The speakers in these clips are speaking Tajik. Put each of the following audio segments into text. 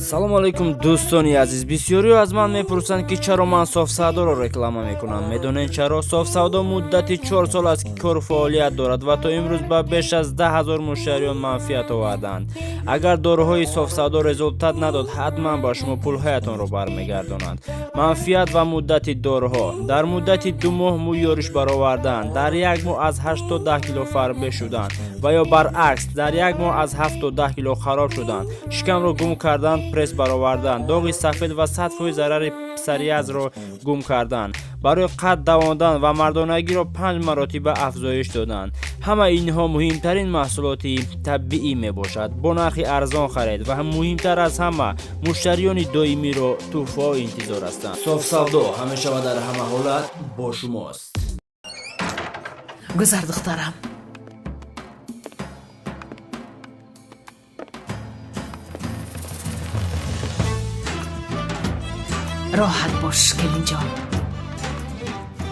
Салом алейкум, дӯстони азиз. Бисёриҳо аз ман мепурсанд, ки чаро ман Софсавдоро реклама мекунам. Медонед чаро? Софсавдо муддати 4 сол аст, ки кору фаъолият дорад ва то имрӯз ба беш аз 10 000 муштариён манфиат оварданд. Агар доруҳои Софсавдо результат надод, ҳатман ба шумо пулҳоятонро бармегардонанд. Манфиат ва муддати доруҳо: дар муддати 2 моҳ мӯй ёриш баровардан, дар як моҳ аз 8 то 10 кило фарбе шудан ва ё баръакс, дар як моҳ аз 7 то 10 кило хароб шудан, шикамро гум кардан, пресс баровардан, доғи сафед ва 100% зарари псориазро гум кардан, барои қад давондан ва мардонагиро панҷ маротиба афзоиш додан. Ҳама инҳо муҳимтарин маҳсулоти табиӣ мебошад. Бо нархи арзон харед ва муҳимтар аз ҳама, муштариёни доимиро тӯҳфаҳо интизор ҳастанд. Софсавдо ҳамеша ва дар ҳама ҳолат бо шумост. Гузар, духтарам. Роҳат бош, келинҷон.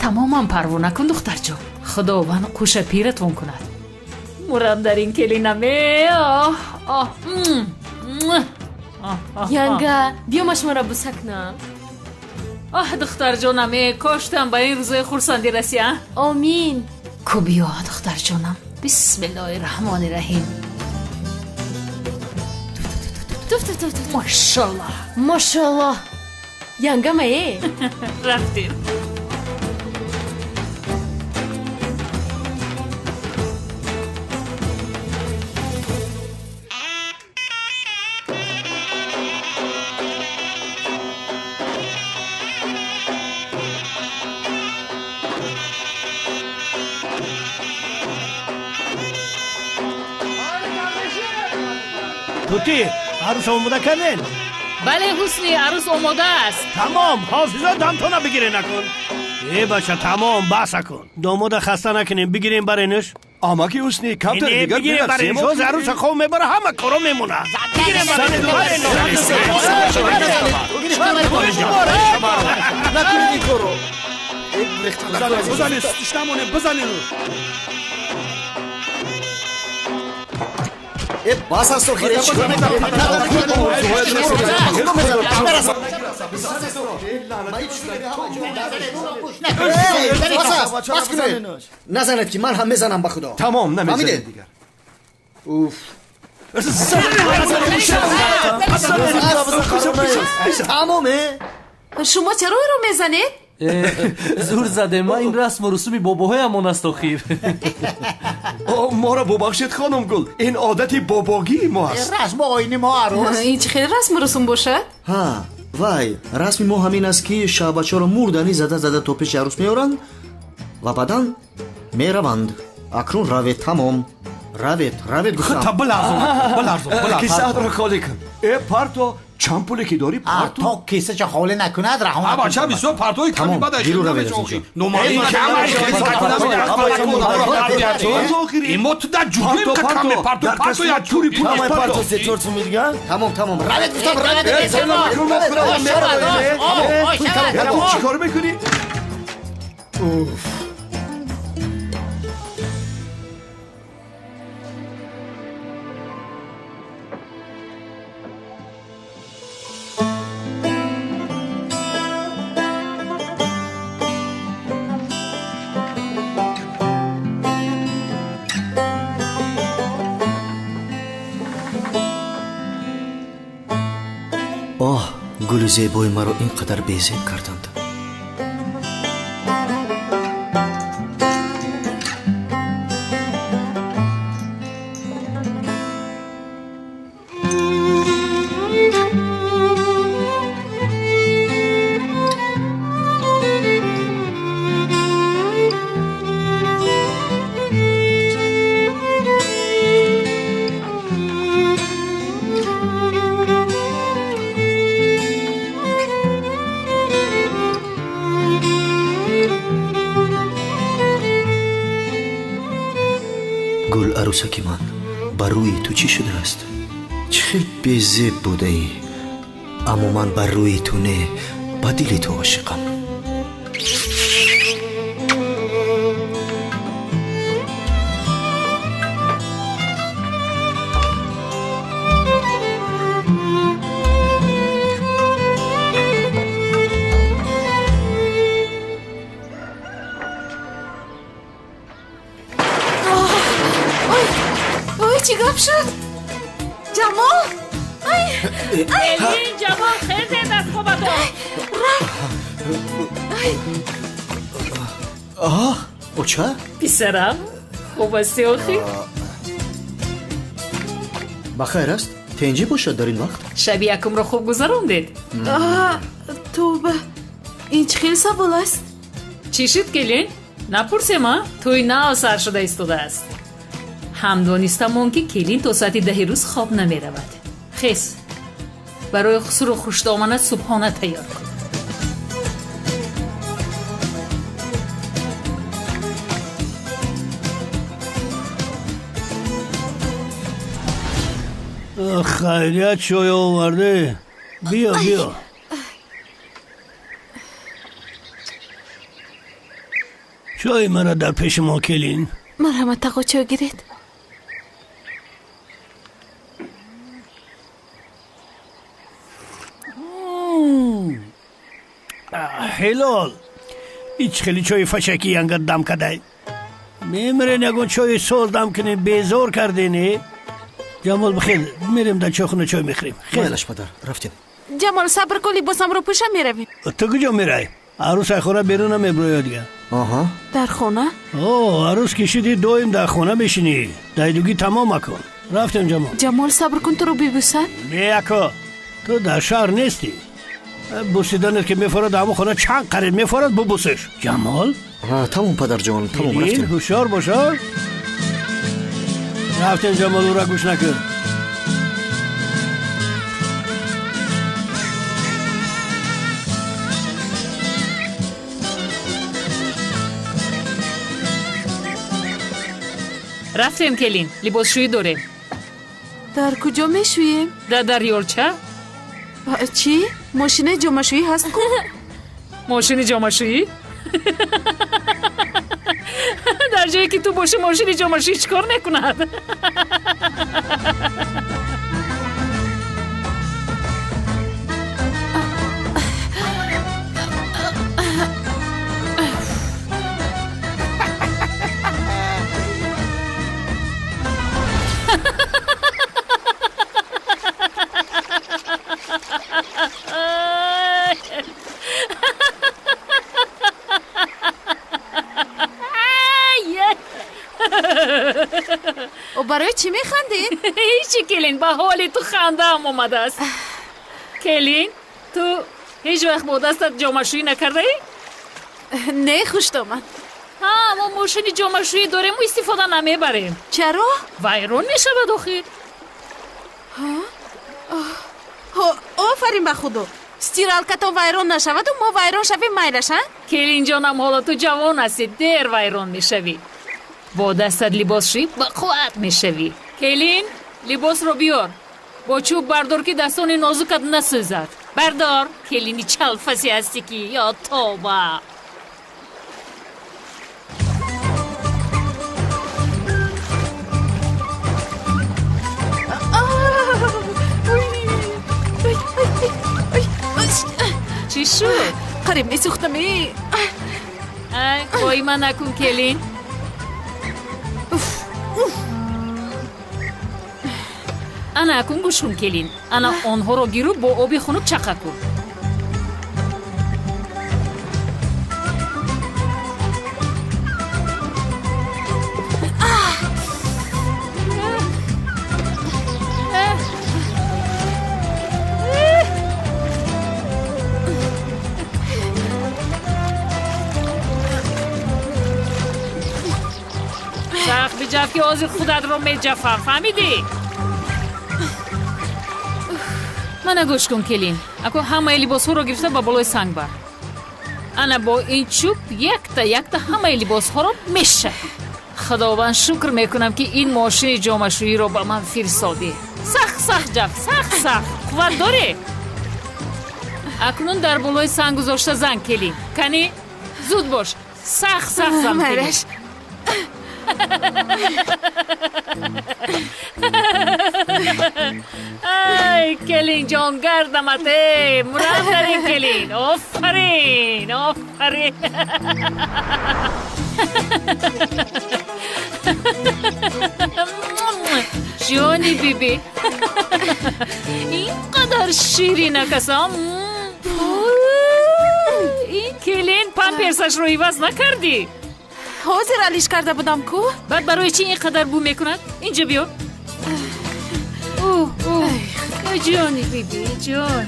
Тамоман парво накун, духтарҷон. Худованд қуша пиратон кунад. Мурам дар ин келинаме. Оҳ, оҳ. Оҳ, оҳ. Янга, биё, ма шуморо буса кунам. Оҳ, духтарҷонаме, коштам ба ин рӯзои хурсандӣ расӣ, а? Омин. Ку, биё, духтарҷонам. Бисмиллоҳи раҳмони раҳим. Туф, туф, туф, туф. Мошаллоҳ. Мошаллоҳ, янгамае. Рафтем. Тути, арӯс омода карден? Бале, Ҳусни, арӯс омода аст. Тамом, ҳофиза, дамтона бигире накун. Э, бача, тамом, баса кун. Домода хаста накунем, бигирем баренаш. Амаки Ҳусни, камтар Не, дигар бигирем баренаш. бирақсем. Ҳозир арӯса хов мебара, ҳама коро мемона. Бигирем баренаш, баренаш. Накунед ин корро. Бизанед, сутиш намонем, бизанед. Э, бас аст охир, э, чикор мекунед? Э, бас аст, бас кунед. Назанед, ки ман ҳам мезанам, ба худо. Тамом, намезанед Фаҳмидед? дигар. Уф. Тамоме. Шумо чаро ӯро мезанед? Зур задем, ма, ин расму русуми бобоҳоямон аст охир. О, моро бубахшед, хонумгул, ин одати бобогии мо аст. Расму оини мо, арӯс. Ин чӣ хеле расму русум бошад? Ҳа, вай, расми мо ҳамин аст, ки шаҳбачаро мурданӣ зада зада то пеши арӯс меоранд ва баъдан мераванд. Акнун равед, тамом. Равед, равед, гуфтам. Та биларзон, биларзон, биларзон. Кисаатро холӣ кун. Э, парто, чанд пуле ки дорӣ, парто. То кисача холӣ накунад, раҳо. А, бача, бисёр партои ками. Тамом, баъд берун равед аз инҷо. Имо ту да ҷуҳим ка каме парто, парто, я чури пул парто. Тамом, тамом, равед, гуфтам, равед. Э, кун, мо худамон меравем. Э, ту чӣ кор мекунӣ? Уф. Оҳ, гули зебои маро ин қадар безеб карданд. Гул арӯсаки ман, ба рӯи ту чӣ шудааст? Чӣ хел безеб будаӣ, аммо ман ба рӯи ту не, ба дили ту ошиқам. Келин, Ҷамол, хезед аз хобатон. Оча? Писарам, хуб ҳастӣ охир? Ба хайр аст? Тенҷӣ бошад дар ин вақт? Шаби якумро хуб гузарондед? Тавба, ин чӣ хел савол аст? Чӣ шуд, келин? Напурсем, а? Тӯй нав сар шуда истодааст. Ҳам донистамон, ки келин то соати 10 рӯз хоб намеравад. Хез, барои хусуру хушдоманат субҳона тайёр кун. Хайрият, чой оварде. Биё, биё. Чой мара дар пеши мо, келин. Марҳамат, тағо, чой гиред. Ҳилол, ҳеҷ хели чои фашакӣ янга дам кадай. Мемирен, ягон чои соз дам кунем, безор кардене. Ҷамол, бихел, мерем дар чойхона, чой мехӯрем. Майлаш, падар, рафтем. Ҷамол, сабр кун, либосамро пӯшам, меравем. Ту куҷо мерай? Арӯс ай хона берун намеброяд дигар. Аҳа. Дар хона? О, арӯс кишиди, доим дар хона мешинӣ. Дайдугӣ тамом макун. Рафтем, Ҷамол. Ҷамол, сабр кун, туро бибӯсам. Не, ако, ту дар шаҳр нестӣ. Бусиданат ки мефорад, ҳамон хона чанд қариб мефорад, бубусиш. Ҷамол? Тамом, падарҷон, тамом, рафтем. Ҳушёр боша. Рафтем, Ҷамол, ӯра гӯш накун. Рафтем, келин, либосшӯӣ дорем. Дар куҷо мешӯем? Дар дарёлча. Чӣ? Мошинаи ҷомашӯӣ ҳаст ку? Мошини ҷомашӯӣ? Дар ҷое ки ту бошӣ, мошини ҷомашӯӣ чӣ кор мекунад? Барои чӣ механдед? Ҳечи, келин, ба ҳоли ту хандаам омадааст. Келин, ту ҳеҷ вақт бо дастат ҷомашӯӣ накардаӣ? Не, хушдомад. Ҳа, мо мошини ҷомашӯӣ дорему истифода намебарем. Чаро? Вайрон мешавад охир. Офарин ба худо, стиралкатон вайрон нашаваду мо вайрон шавем, майлаш, а? Келинҷонам, ҳоло ту ҷавон ҳастӣ, дер вайрон мешавӣ. Бо дастат либосшӯӣ ба қувват мешавӣ. Келин, либосро биёр, бо чӯб бардор, ки дастони нозукат насӯзад. Бардор, келини чалфасе ҳастӣ ки, ё тоба. Чӣ шуд? Қариб месӯхтам. Қоима накун, келин. Ана акун гӯш кун, келин. Ана онҳоро гиру бо оби хунук чақа кун. Сахт биҷаф, ки ҳозир худатро меҷафам, фаҳмидӣ? Мана гӯш кун, келин, ако ҳамаи либосҳоро гирифта ба болои санг бар. Ана бо ин чӯб якта якта ҳамаи либосҳоро мешавӣ. Худованд шукр мекунам, ки ин мошини ҷомашӯиро ба ман фирсодӣ. Сахт сахт ҷаф, сахт сахт. Қувват дорӣ? Акнун дар болои санг гузошта зан, келин. Кани, зуд бош, сахт сахт зан, келин. Ай, келинҷон, гардамат, э, мурам дар ин келин. Офарин, офарин. Ҷони биби, ин қадар ширинак аст. Ин келин памперсашро иваз накардӣ? Ҳозир алиш карда будам ку. Баъд барои чӣ ин қадар бӯ мекунад? Инҷо биё. Ҷони биби, ҷон,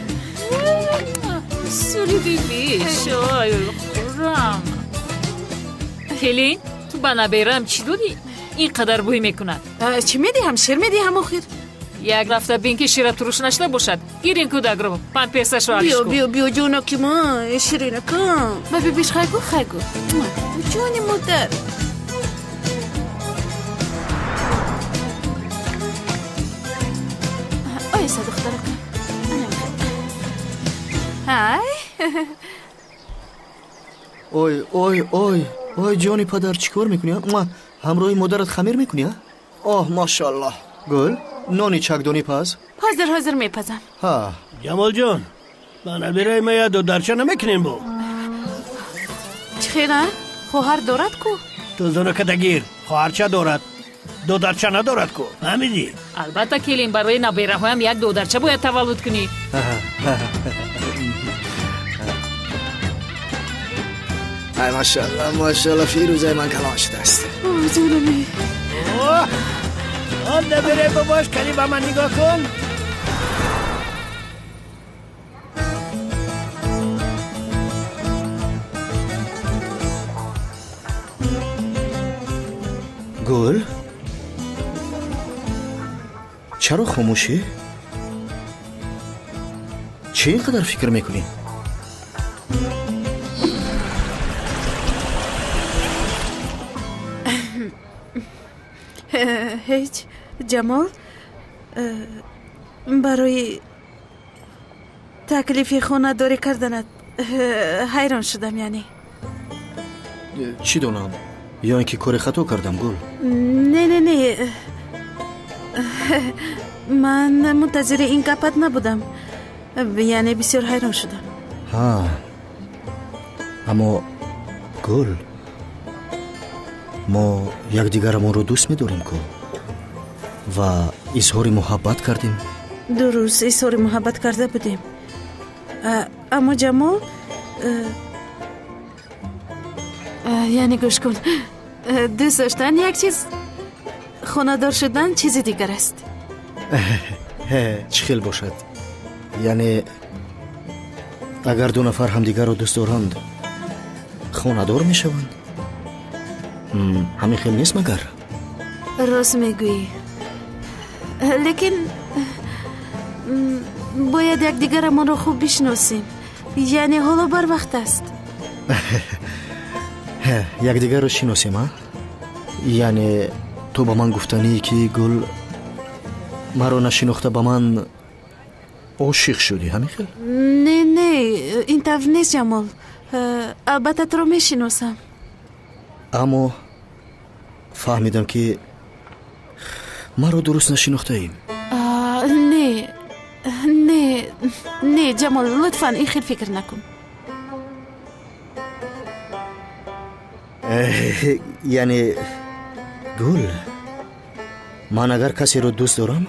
сули биби, шой хӯрам. Келин, ту ба набераам чӣ додӣ, ин қадар бӯй мекунад? Чӣ медиҳам? Шир медиҳам охир. Як рафта бин, ки шира туруш нашуда бошад. Гир ин кӯдакро, памперсашро алиш Биё. кун. Биё, биё, ҷонаки ман, ширинакам, ба бибиш хайгу, хайгу, ҷони модар. Оиса, духтарака. Ҳай. Ой, ой, ой, ой, ҷони падар, чӣ кор мекунӣ? Ҳамроҳи модарат хамир мекунӣ? Оҳ, машааллоҳ. Гул, нони чакдонӣ паз. Ҳозир, ҳозир мепазам. Ҳа. Ҷамолҷон, ба набираи ма як додарча намекунем бо? Чӣ хела, хоҳар дорад ку. Ту зонакадагир, хоҳарча дорад, додарча надорад ку, фаҳмидӣ? Албатта, келин, барои набераҳоям як додарча бояд таваллуд кунӣ. Ай, машааллоҳ, машааллоҳ, фирӯзаи ман калон шудааст. Ҷонами. Он набираи бобош, кани ба ман нигоҳ кун. Гул, чаро хомӯшӣ? Чӣ ин қадар фикр мекунӣ? Ҳеҷ, Ҷамол. Барои таклифи хонадорӣ карданат ҳайрон шудам, яъне. Чӣ донам, ё ин ки кори хато кардам, Гул? Не, не, не, ман мунтазири ин гапат набудам, яъне бисёр ҳайрон шудам. Ҳа, аммо, Гул, мо якдигарамонро дӯст медорем ку ва изҳори муҳаббат кардем. Дуруст, изҳори муҳаббат карда будем, аммо, Ҷамол, яъне гӯш кун, дӯст доштан як чиз, хонадор шудан чизи дигар аст. Чӣ хел бошад? Яъне агар ду нафар ҳамдигарро дӯст доранд, хонадор мешаванд? Ҳамин хел нест магар? Рост мегӯӣ, лекин бояд якдигарамонро хуб бишносем, яъне ҳоло барвақт аст. Якдигарро шиносем, а? Яъне ту ба ман гуфтанӣ, ки, Гул, маро нашинохта ба ман ошиқ шудӣ, ҳамин хел? Не, не, ин тавр нест, Ҷамол. Албатта, туро мешиносам. Аммо фаҳмидам, ки маро дуруст нашинохтаӣ. Не, не, не, Ҷамол, лутфан ин хел фикр накун. Яъне, Гул, ман агар касеро дӯст дорам,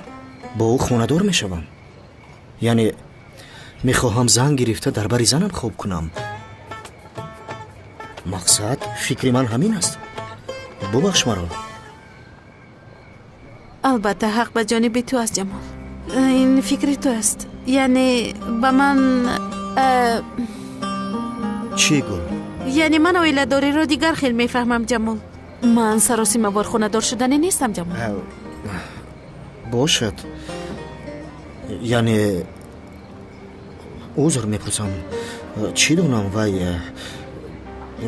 бо ӯ хонадор мешавам. Яъне мехоҳам зан гирифта дар бари занам хоб кунам. Мақсад, фикри ман ҳамин аст. Бубахш маро. Албатта, ҳақ ба ҷониби ту аст, Ҷамол. Ин фикри ту аст, яъне ба ман Чӣ, Гул? Яъне ман оиладориро дигар хел мефаҳмам, Ҷамол. Ман саросимавор хонадор шудане нестам, Ҷамол. Бошад, яъне узр мепурсам. Чӣ донам,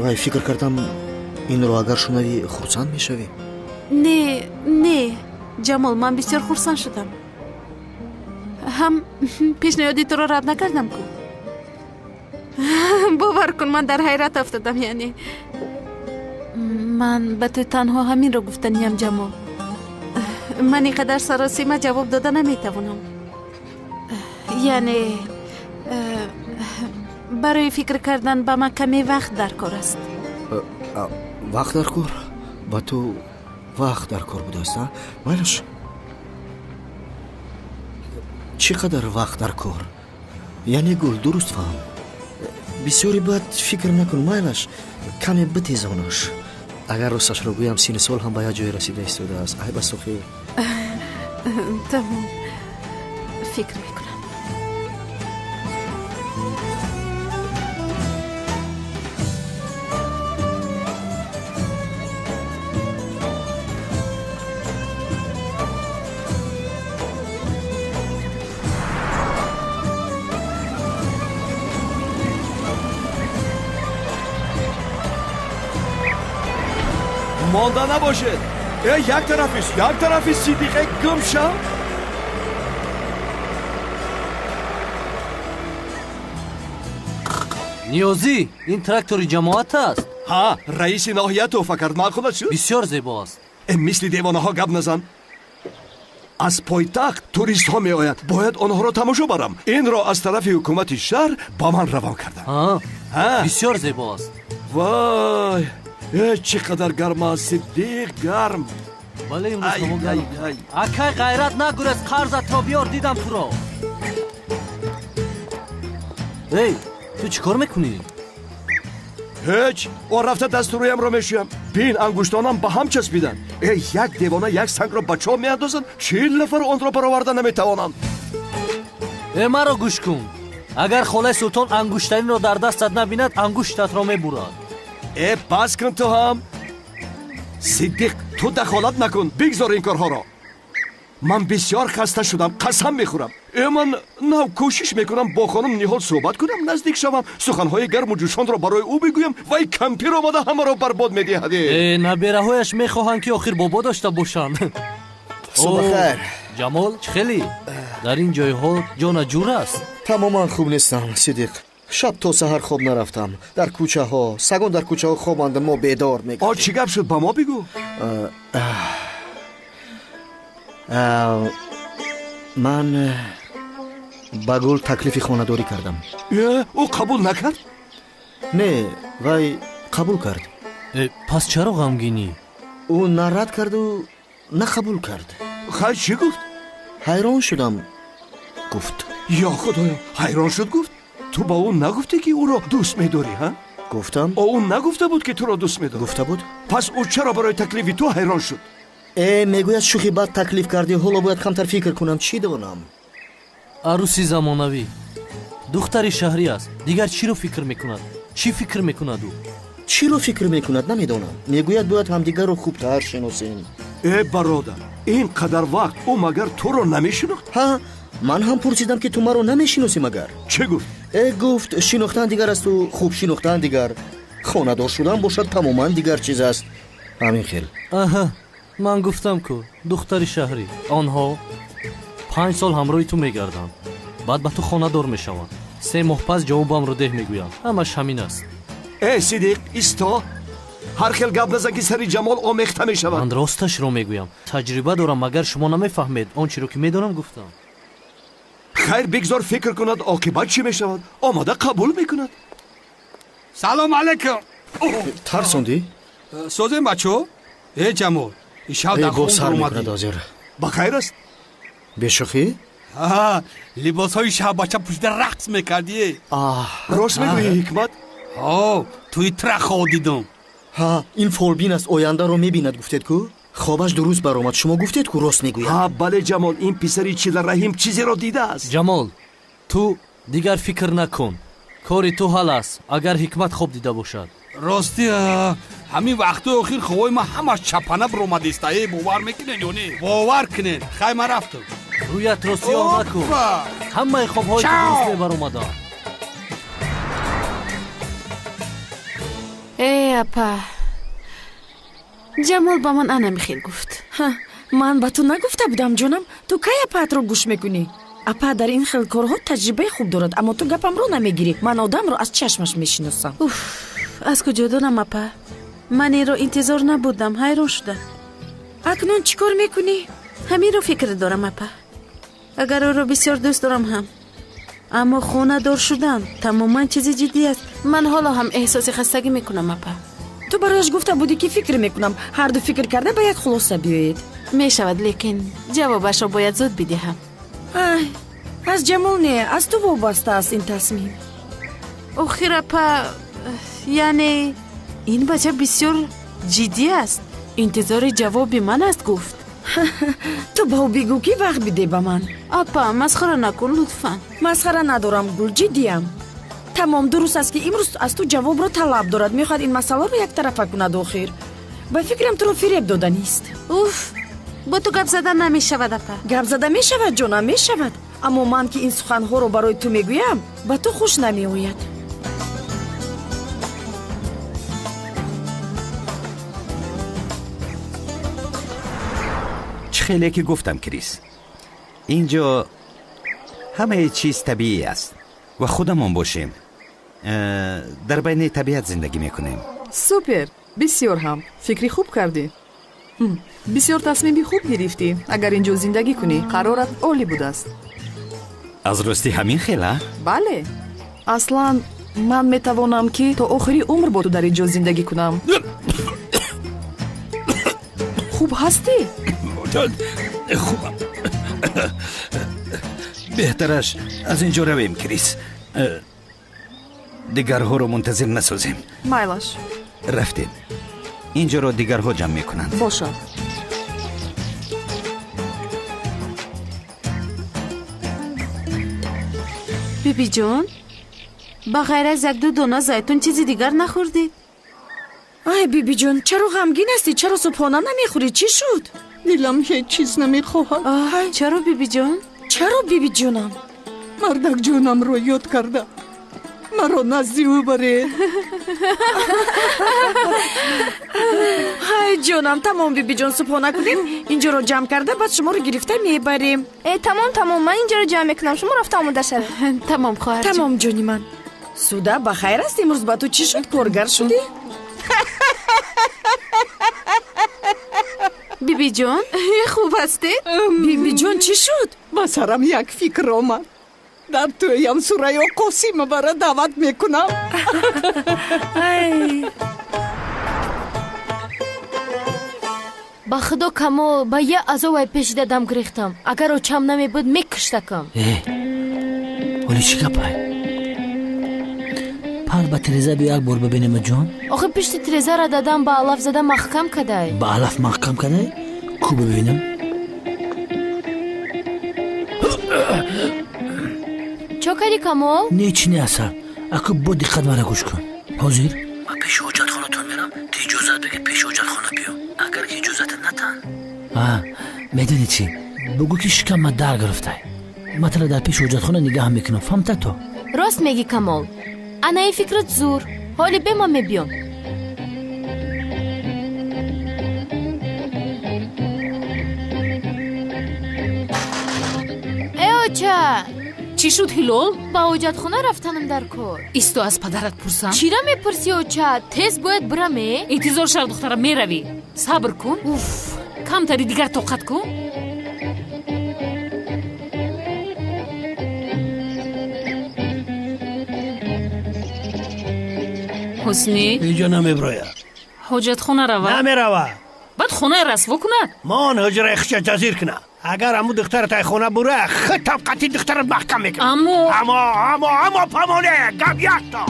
вай фикр кардам, инро агар шунавӣ, хурсанд мешавӣ. Не, не, Ҷамол, ман бисёр хурсанд шудам. Ҳам пешниҳоди туро рад накардам ку. Бовар кун, ман дар ҳайрат афтодам. Яъне ман ба ту танҳо ҳаминро гуфтаниям, Ҷамол. Ман ин қадар саросима ҷавоб дода наметавонам. Яъне барои фикр кардан ба ман каме вақт дар кор аст. Вақт дар кор? Ба ту вақт дар кор будааст, а? Майлаш. Чӣ қадар вақт дар кор? Яъне Гул, дуруст фаҳм, бисёре бояд фикр накун, майлаш каме битезонаш. Агар росташро гӯям, синни сол ҳам ба як ҷое расида истодааст. Айб аст охир. Тамом, фикр мекунам. Монда набошед. Як тарафиш, як тарафи Сидиқе гум шав. Ниёзӣ, ин трактори ҷамоат аст. Ҳа, раиси ноҳия тӯҳфа кард. Маъқул шуд? Бисёр зебо аст. Мисли девонаҳо гап назан. Аз пойтахт туристҳо меоянд, бояд онҳоро тамошо барам. Инро аз тарафи ҳукумати шаҳр ба ман равон карданд. Бисёр зебо аст. Вой, чӣ қадар гарм аст, Сиддиқ, гарм. Бале, имрӯз ҳаво гарм. Акай, ғайрат нагурез, қарзатро биёр, дидам туро. Эй, ту чӣ кор мекунӣ? Ҳеҷ, о рафта дасту рӯямро мешӯям. Бин, ангуштонам ба ҳам часпиданд. Эй, як девона як сангро ба чоҳ меандозад, 40 нафар онро бароварда наметавонанд. Э, маро гӯш кун. Агар холаи Султон ангуштаринро дар дастат набинад, ангуштатро мебурад. Э, бас кун ту ҳам. Сиддиқ, ту дахолат накун, бигзор ин корҳоро. Ман бисёр хаста шудам, қасам мехӯрам. Ман нав кӯшиш мекунам бо хонум Ниҳол суҳбат кунам, наздик шавам, суханҳои гарму ҷӯшонро барои ӯ бигӯям, вай кампир омада ҳамаро барбод медиҳад. Э, набераҳояш мехоҳанд, ки охир бобо дошта бошанд. Субҳ бахайр. Ҷамол, чӣ хеле? Дар ин ҷойҳо ҷона ҷур аст? Тамоман хуб нестам, Сиддиқ. Шаб то саҳар хоб нарафтам. Дар кӯчаҳо, сагон дар кӯчаҳо хобанд, мо бедор мегардем. О, чӣ гап шуд, ба мо бигӯ. Ман ба Гул таклифи хонадорӣ кардам. Ӯ қабул накард? Не, вай қабул кард. Пас чаро ғамгинӣ? Ӯ на рад карду на қабул кард. Хайр, чӣ гуфт? Ҳайрон шудам, гуфт. Ё Худоё, ҳайрон шуд гуфт? Ту ба ӯ нагуфтӣ, ки ӯро дӯст медорӣ, ҳа? Гуфтам. Ӯ нагуфта буд, ки туро дӯст медорад? Гуфта буд. Пас ӯ чаро барои таклифи ту ҳайрон шуд? Э, мегӯяд, шӯхи бад таклиф кардӣ, ҳоло бояд камтар фикр кунам, чӣ донам. Арӯси замонавӣ духтари шаҳрӣ аст. Дигар чиро фикр мекунад? Чӣ фикр мекунад ӯ? Чиро фикр мекунад, намедонам. Мегӯяд, бояд ҳамдигарро хубтар шиносем. Э, бародар, ин қадар вақт ӯ магар туро намешинохт? Ҳа, ман ҳам пурсидам, ки ту маро намешиносӣ магар? Чӣ гуфт? Э, гуфт, шинохтан дигар асту хуб шинохтан дигар. Хонадор шудан бошад тамоман дигар чиз аст. Ҳамин хел. Аҳа, ман гуфтам ку, духтари шаҳрӣ. Онҳо 5 сол ҳамроҳи ту мегарданд, баъд ба ту хонадор мешаванд. 3 моҳ пас ҷавобамро деҳ мегӯянд. Ҳамаш ҳамин аст. Э, Сиддиқ, исто. Ҳар хел гап назан, ки сари Ҷамол омехта мешавад. Ман росташро мегӯям, таҷриба дорам, магар шумо намефаҳмед? Он чиро ки медонам гуфтам. Хайр, бигзор фикр кунад, оқибат чӣ мешавад. Омода қабул мекунад. Салом алайкум. Тарсондӣ? Созем, бачо? Э, Ҷамол, ишав дар хун омадӣ. Мекунад ҳозир. Ба хайр аст? Бешӯхӣ? Ҳа, либосҳои шаббача пӯшида рақс мекардӣ. Рост мегӯӣ, Ҳикмат? Ҳо, туи тра хоб дидам. Ҳа, ин фолбин аст, ояндаро мебинад, гуфтед ку? Хобаш дуруст баромад, шумо гуфтед ку, рост мегӯяд. Ҳа, бале, Ҷамол, ин писари Чилараҳим чизеро дидааст. Ҷамол, ту дигар фикр накун. Кори ту ҳал аст, агар Ҳикмат хоб дида бошад. Ростӣ, ҳамин вақтҳои охир хобҳои ман ҳамаш чапана баромадиста. Э, бовар мекунед ё не? Бовар кунед. Хай, ман рафтам. Рӯятро сиёҳ накун. Ҳамаи хобҳои ту дуруст мебаромаданд. Э, апа, Ҷамол ба ман ана михел гуфт. Ман ба ту нагуфта будам, ҷонам. Ту кай апаатро гӯш мекунӣ? Апа дар ин хел корҳо таҷрибаи хуб дорад, аммо ту гапамро намегирӣ. Ман одамро аз чашмаш мешиносам. Уф, аз куҷо донам, апа? Ман инро интизор набудам, ҳайрон шудам. Акнун чӣ кор мекунӣ? Ҳаминро фикр дорам, апа. Агар ӯро бисёр дӯст дорам ҳам, аммо хонадор шудан тамоман чизи ҷиддӣ аст. Ман ҳоло ҳам эҳсоси хастагӣ мекунам, апа. Ту барояш гуфта будӣ, ки фикр мекунам. Ҳарду фикр карда ба як хулоса биёед. Мешавад, лекин ҷавобашро бояд зуд бидиҳам. Ай, Аз Ҷамол не, аз ту вобаста аст ин тасмим. Охир апа, яъне ин бача бисёр ҷиддӣ аст. Интизори ҷавоби ман аст, гуфт. Ту ба ӯ бигӯ, ки вақт биде ба ман. Апа, масхара накун лутфан. Масхара надорам, Гул, ҷиддиям. Тамом, дуруст аст, ки имрӯз аз ту ҷавобро талаб дорад. Мехоҳад ин масъаларо яктарафа кунад. Охир ба фикрам, туро фиреб доданист. Уф, бо ту гап зада намешавад, апа. Гап зада мешавад, ҷонам, мешавад. Аммо ман, ки ин суханҳоро барои ту мегӯям, ба ту хуш намеояд. Чӣ хеле ки гуфтам, Крис, ин ҷо ҳамаи чиз табиӣ аст ва худамон бошем. Дар байни табиат зиндагӣ мекунем. Супер, бисёр ҳам фикри хуб кардӣ. Бисёр тасмими хуб гирифтӣ. Агар ин ҷо зиндагӣ кунӣ, қарорат олӣ будааст. Аз рости ҳамин хел, а? Бале, аслан ман метавонам, ки то охири умр бо ту дар ин ҷо зиндагӣ кунам. Хуб ҳастӣ? Хубам. Беҳтараш аз ин ҷо равем, Крис. Дигарҳоро мунтазир насозем. Майлаш. Рафтем. Ин ҷоро дигарҳо ҷамъ мекунанд. Бошад. Бибиҷон, ба ғайр аз якду дона зайтун чизи дигар нахӯрдед? Ай, бибиҷон, чаро ғамгин ҳастӣ? Чаро субҳона намехӯрӣ? Чӣ шуд? Дилам ҳеҷ чиз намехоҳад. Чаро, бибиҷон? Чаро, бибиҷонам? Мардакҷонамро ёд карда, маро назди ӯ баред. Ҳай, ҷонам, тамом, бибиҷон, субҳона кунем, инҷоро ҷамъ карда, баъд шуморо гирифта мебарем. Э, тамом, тамом, ман инҷоро ҷамъ мекунам, шумо рафта омода шавед. Тамом, хоҳарҷон. Тамом, ҷони ман. Суда, ба хайр аст? Имрӯз ба ту чӣ шуд? Коргар шудӣ? Бибиҷон, хуб ҳастед? Бибиҷон, чӣ шуд? Ба сарам як фикр омад. Дар тӯям Сурайё Қосимоваро даъват мекунам. Ба худо, Камол, ба я азовай пешида дам гирехтам. Агар очам намебуд, мекуштакам. Э, ҳоли чӣ гапай? Пар ба тиреза биё, як бор бибинема, ҷон. Охи пишти тирезаро дадам ба алаф зада маҳкам кадай. Ба алаф маҳкам кадай? Ку, бибинам. Чо кади, Камол? Не, чӣ не, асал. Аку, бо диққат мара гӯш кун. Ҳозир ман пеши ҳоҷатхонатон мерам, ту иҷозат бигир, пеши ҳоҷатхона биё. Агар ки иҷозата натан, медонӣ чӣ? Бугӯ, ки шикамма дар гирифтай. Ман тара дар пеши ҳоҷатхона нигаҳ мекунам, фаҳмта то? Рост мегӣ, Камол, анаи фикрат зур. Ҳоли бе, ман мебиём. Э, оча! Чӣ шуд, Ҳилол? Ба ҳоҷатхона рафтанам дар кор. Исто, аз падарат пурсам. Чира мепурсӣ, оча? Тез бояд бирам, э? Интизор шав, духтара, меравӣ. Сабр кун. Уф, камтари дигар тоқат кун. Ҳуснӣ. Инҷо намеброяд. Ҳоҷатхона рава. Намерава. Баъд хонаи расво кунад. Мон ҳуҷраи хиша ҷазир куна. Агар ҳаму духтарат ай хона бура, худтам қатъи духтарат маҳкам мекунам. Аммо. Аммо, аммо, аммо памоне, гап якто.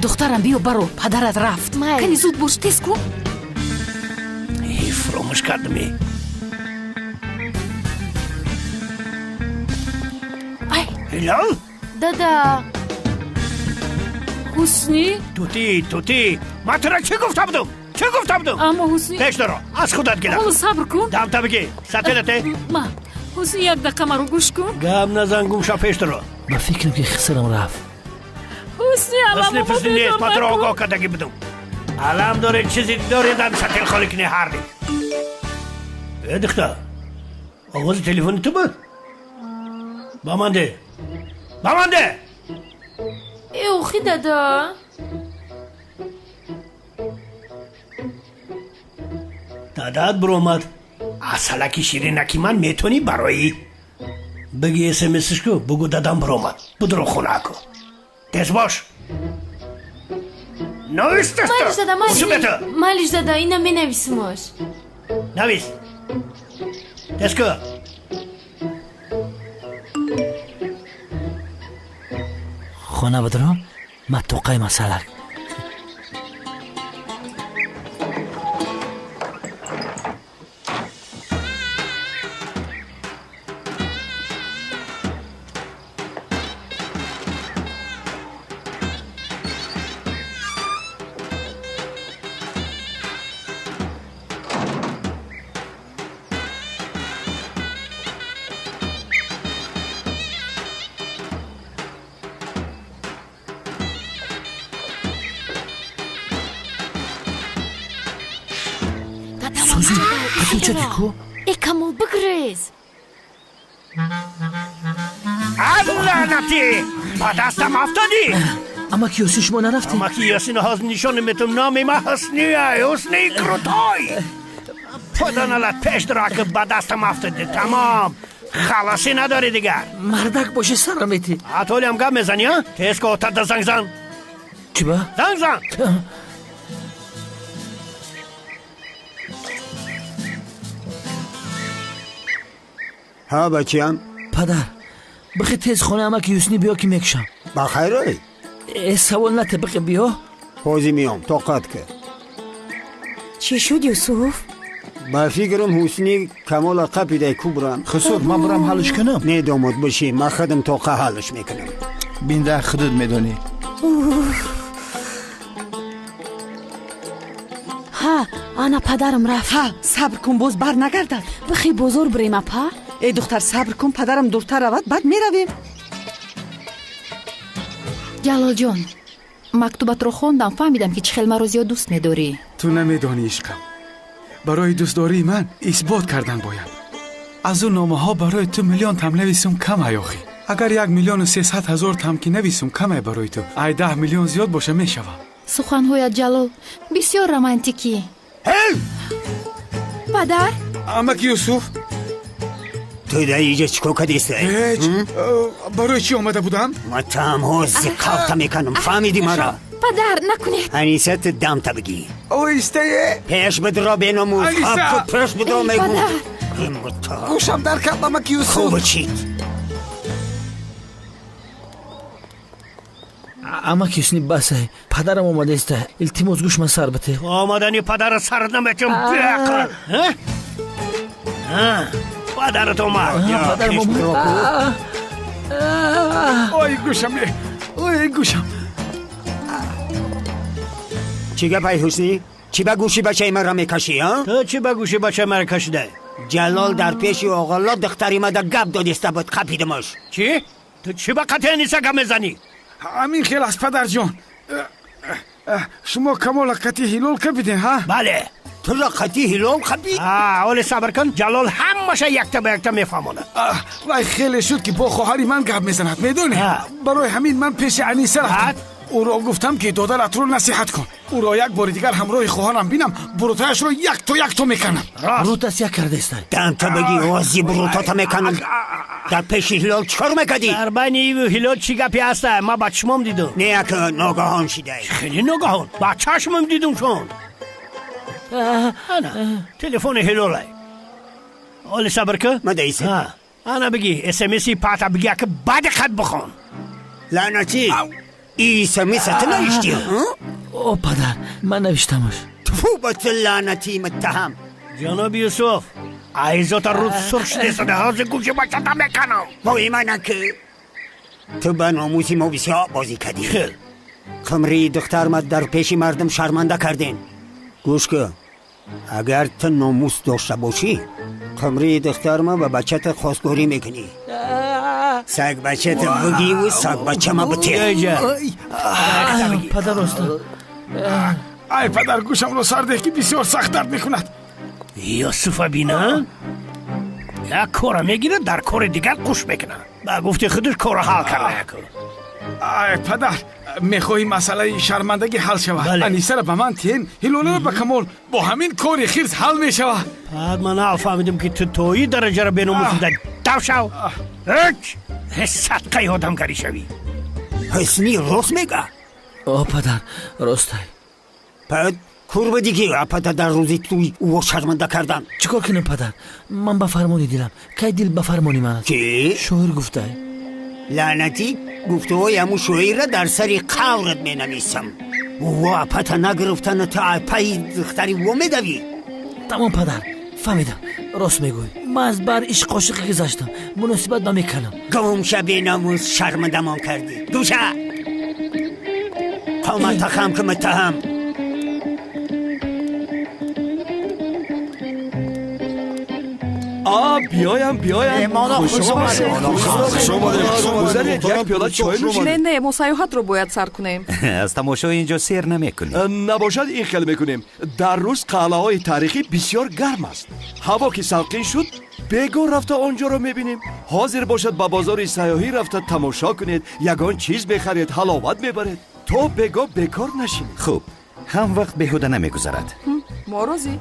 Духтарам, биё, баро, падарат рафт. Кани, зуд бош, тез кун. Фуромӯш кардам. Ҳилол. Дада. Ҳуснӣ. Тути, тути, ман туро чӣ гуфта будум? Чӣ гуфта будум? Аммо, Ҳуснӣ. Пеш доро, аз худат гирам. Ҳоло сабр кун. Дамта бигӣ, сателате. Ма, Ҳусни, як дақиқа маро гӯш кун. Гап назан, гумша, пеш доро. Ба фикрам, ки хисарам рафт. Ҳусни. Ҳусни пусни нест, ман туро огоҳ кардагӣ будум. Алам доред, чизе доред, ам сател холӣ кунӣ ҳарди. Э, духтар, овози телефони ту буд? Ба ман де, ба ман де. Э, охи дада. Дадат биромад. Асалаки ширинаки ман метонӣ барои Бигӣ смсш ку, бугӯ дадам биромад. Будро хона ку. Тез бош. Навис теста. Майлиш дада, майлиш. Майлиш дада, ина менависимаш. Навис. Тез ку. Хона бидро, ма тоқай масалак. Э, Камол, бигрез. Лаънатӣ! Ба дастам афтодӣ! Амаки Ёсин, шумо нарафтед? Амаки Ёсин ҳозир нишон метум, номи ма Ҳусния, Ҳусни Крутой. Поданалат пеш дора, ки ба дастам афтодӣ. Тамом. Халасӣ надорӣ дигар. Мардак боши, сара метӣ. Атолиам гап мезанӣ, а? Тез ко отада занг зан. Чӣ ба? Занг зан. Ҳа, бачаям. Падар, бихе тез хонаи амаки Юсни биё, ки мекушам. Ба хайрай? Э, савол нате, бихе биё. Ҳозир меом, тоқат кар. Чӣ шуд, Юсуф? Ба фикрам, Ҳусни Камола қапидай кубрам. Хусур, ман бурам ҳаллш кунам? Не, домод, бишӣ, ман худам тоқа ҳаллш мекунам. Бинда, худат медонӣ. Ҳа, ана падарам рафт. Ҳа, сабр кун, боз бар нагардад. Бихе бозор бирем, апа. Эй духтар, сабр кун, падарам дуртар равад, баъд меравем. Ҷалолҷон, мактубатро хондам, фаҳмидам, ки чӣ хел маро зиёд дӯст медорӣ. Ту намедонӣ, ишқам, барои дӯстдории ман исбот кардан бояд. Аз ӯ номаҳо барои ту миллион там нависум, кам ай охӣ. Агар 1 300 000 там ки нависум, камай барои ту. Ай 10 миллион зиёд боша, мешава. Суханҳоят, Ҷалол, бисёр романтикӣ. Падар. Амаки Юсуф. Ту дар инҷа чӣ кор кардистай? Ҳеҷ. Барои чӣ омада будам? Ма тамҳо зиқавта мекунам, фаҳмидӣ мара? Падар, накунед. Аниса, ту дамта бигӣ. Оҳистае. Пеш бидро, беномус. Пеш бидро, мегӯ. Гӯшам дар кард, амаки Юсуф. Хуб чид. Амаки Юсни, басай, падарам омадаиста, илтимос, гӯш ман сар бите. Омадани падара сар наметум, беақл. Падарат омад. Падарам омад. Ой, гӯшам, ой, гӯшам. Чӣ гапай, Ҳусни? Чӣ ба гӯши бачаи маро мекашӣ, а? Ту чӣ ба гӯши бачаи маро кашидай? Ҷалол дар пеши оғолло духтари мада гап додиста буд, қапидимаш. Чӣ? Ту чӣ ба қатъи Аниса гап мезанӣ? Ҳамин хел аст, падарҷон. Шумо Камола қатъи Ҳилол капидем, ҳа? Бале. Туро қатъи Ҳилол қапид? Оли сабр кун, Ҷалол ҳамаша якта ба якта мефаҳмонад. Вай хеле шуд, ки бо хоҳари ман гап мезанад, медонӣ? Барои ҳамин ман пеши Аниса рафтам, ӯро гуфтам, ки додаратро насиҳат кун. Ӯро як бори дигар ҳамроҳи хоҳарам бинам, бурутаяшро якто якто меканам. Бурутас як кардаистай. Данта бигӣ, ози бурутота меканам. Дар пеши Ҳилол чӣ кор мекардӣ? Дар байни иву Ҳилол чӣ гапе ҳаста? Ман ба чашмом дидум. Не, як ногаҳон шидай. Хеле ногаҳон, ба чашмам дидум шон. Ана телефони Ҳилолай. Оли сабр ку. Мадаиса. Ана бигӣ, смси пата бигӣ, ака бадиқат бихон. Лаънатӣ, смса ту навиштӣ? О, падар, ман навиштамаш. Тфу ба ту, лаънатӣ, муттаҳам. Ҷаноби Юсуф, айзота руд сурх шудесада, ҳозир гӯши бачата меканам. Вой мана, ки ту ба номуси мо бисёр бозӣ кардӣ. Хел. Қимрии духтарма дар пеши мардум шарманда кардем. Гӯш кун, агар ту номус дошта бошӣ, қимрии духтарма ба бачата хостгорӣ мекунӣ. Сагбачата бигиву сагбачама бите. Падар, оста. Ай, падар, гӯшамро сардеҳ, ки бисёр сахт дард мекунад. Юсуфа бина, як кора мегирад, дар кори дигар қуш мекунад. Ба гуфти худаш кора ҳал карда. Ай падар, мехоҳӣ масъалаи шармандагӣ ҳал шавад? Анисаро ба ман тиҳен, Ҳилоларо ба Камол. Бо ҳамин кори хирс ҳал мешавад. Пад, ман нафаҳмидам ки ту то ин дараҷаро беномус шуда. Дав шав! Ҳеч! Садқаи одамгарӣ шавӣ. Ҳусни рост мега? О падар, ростай. Пад, кур будӣ ки апата дар рӯзи тӯй ӯро шарманда кардан. Чӣ кор кунам падар? Ман ба фармони дилам. Кай дил ба фармони ман аст? Чӣ? Шоир гуфтай. Лаънатӣ, гуфтаҳои ҳамун шоирра дар сари қаврат менависам. Ӯ апата нагирифтана ту апаи духтари ӯ медавӣ. Тамом падар, фаҳмидам. Рост мегӯӣ. Ман аз бар ишқ ошиқӣ гузаштам. Муносибат ба мекунам. Гум ша, беномус, шармандамон кардӣ. Гум ша! Қомата хам ки муттаҳам. Биёям, биёям. Хуш омадед. Хуш омадед. Гузаред, як пиёла чой нӯшед. Не, не, мо сайёҳатро бояд сар кунем. Аз тамошои инҷо сер намекунем. Набошад, ин хел мекунем. Дар рӯз қалъаҳои таърихӣ бисёр гарм аст. Ҳаво ки салқин шуд, бегоҳ рафта он ҷоро мебинем. Ҳозир бошад, ба бозори сайёҳӣ рафта тамошо кунед, ягон чиз мехаред, ҳаловат мебаред. То бегоҳ бекор нашинед. Хуб, ҳам вақт беҳуда намегузарад. Мо розӣ.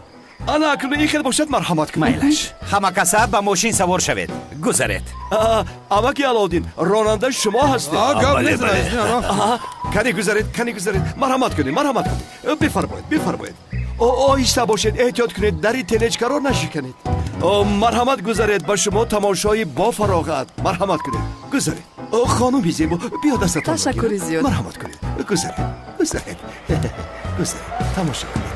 Ана акнун ин хел бошад, марҳамат кунед. Майлаш, ҳама каса ба мошин савор шавед. Гузаред. Амаки Алоуддин, ронанда шумо ҳастед. Кани гузаред, кани гузаред. Марҳамат кунед, марҳамат кунед. Бифармоед, бифармоед. Оҳиста бошед, эҳтиёт кунед, дари телечкаро нашиканед. Марҳамат, гузаред, ба шумо тамошои бофароғат. Марҳамат кунед, гузаред. Хонуми зебо, биё дастатон. Ташаккури зиёд. Марҳамат кунед, гузаред, гузаред, гузаред, тамошо кунед.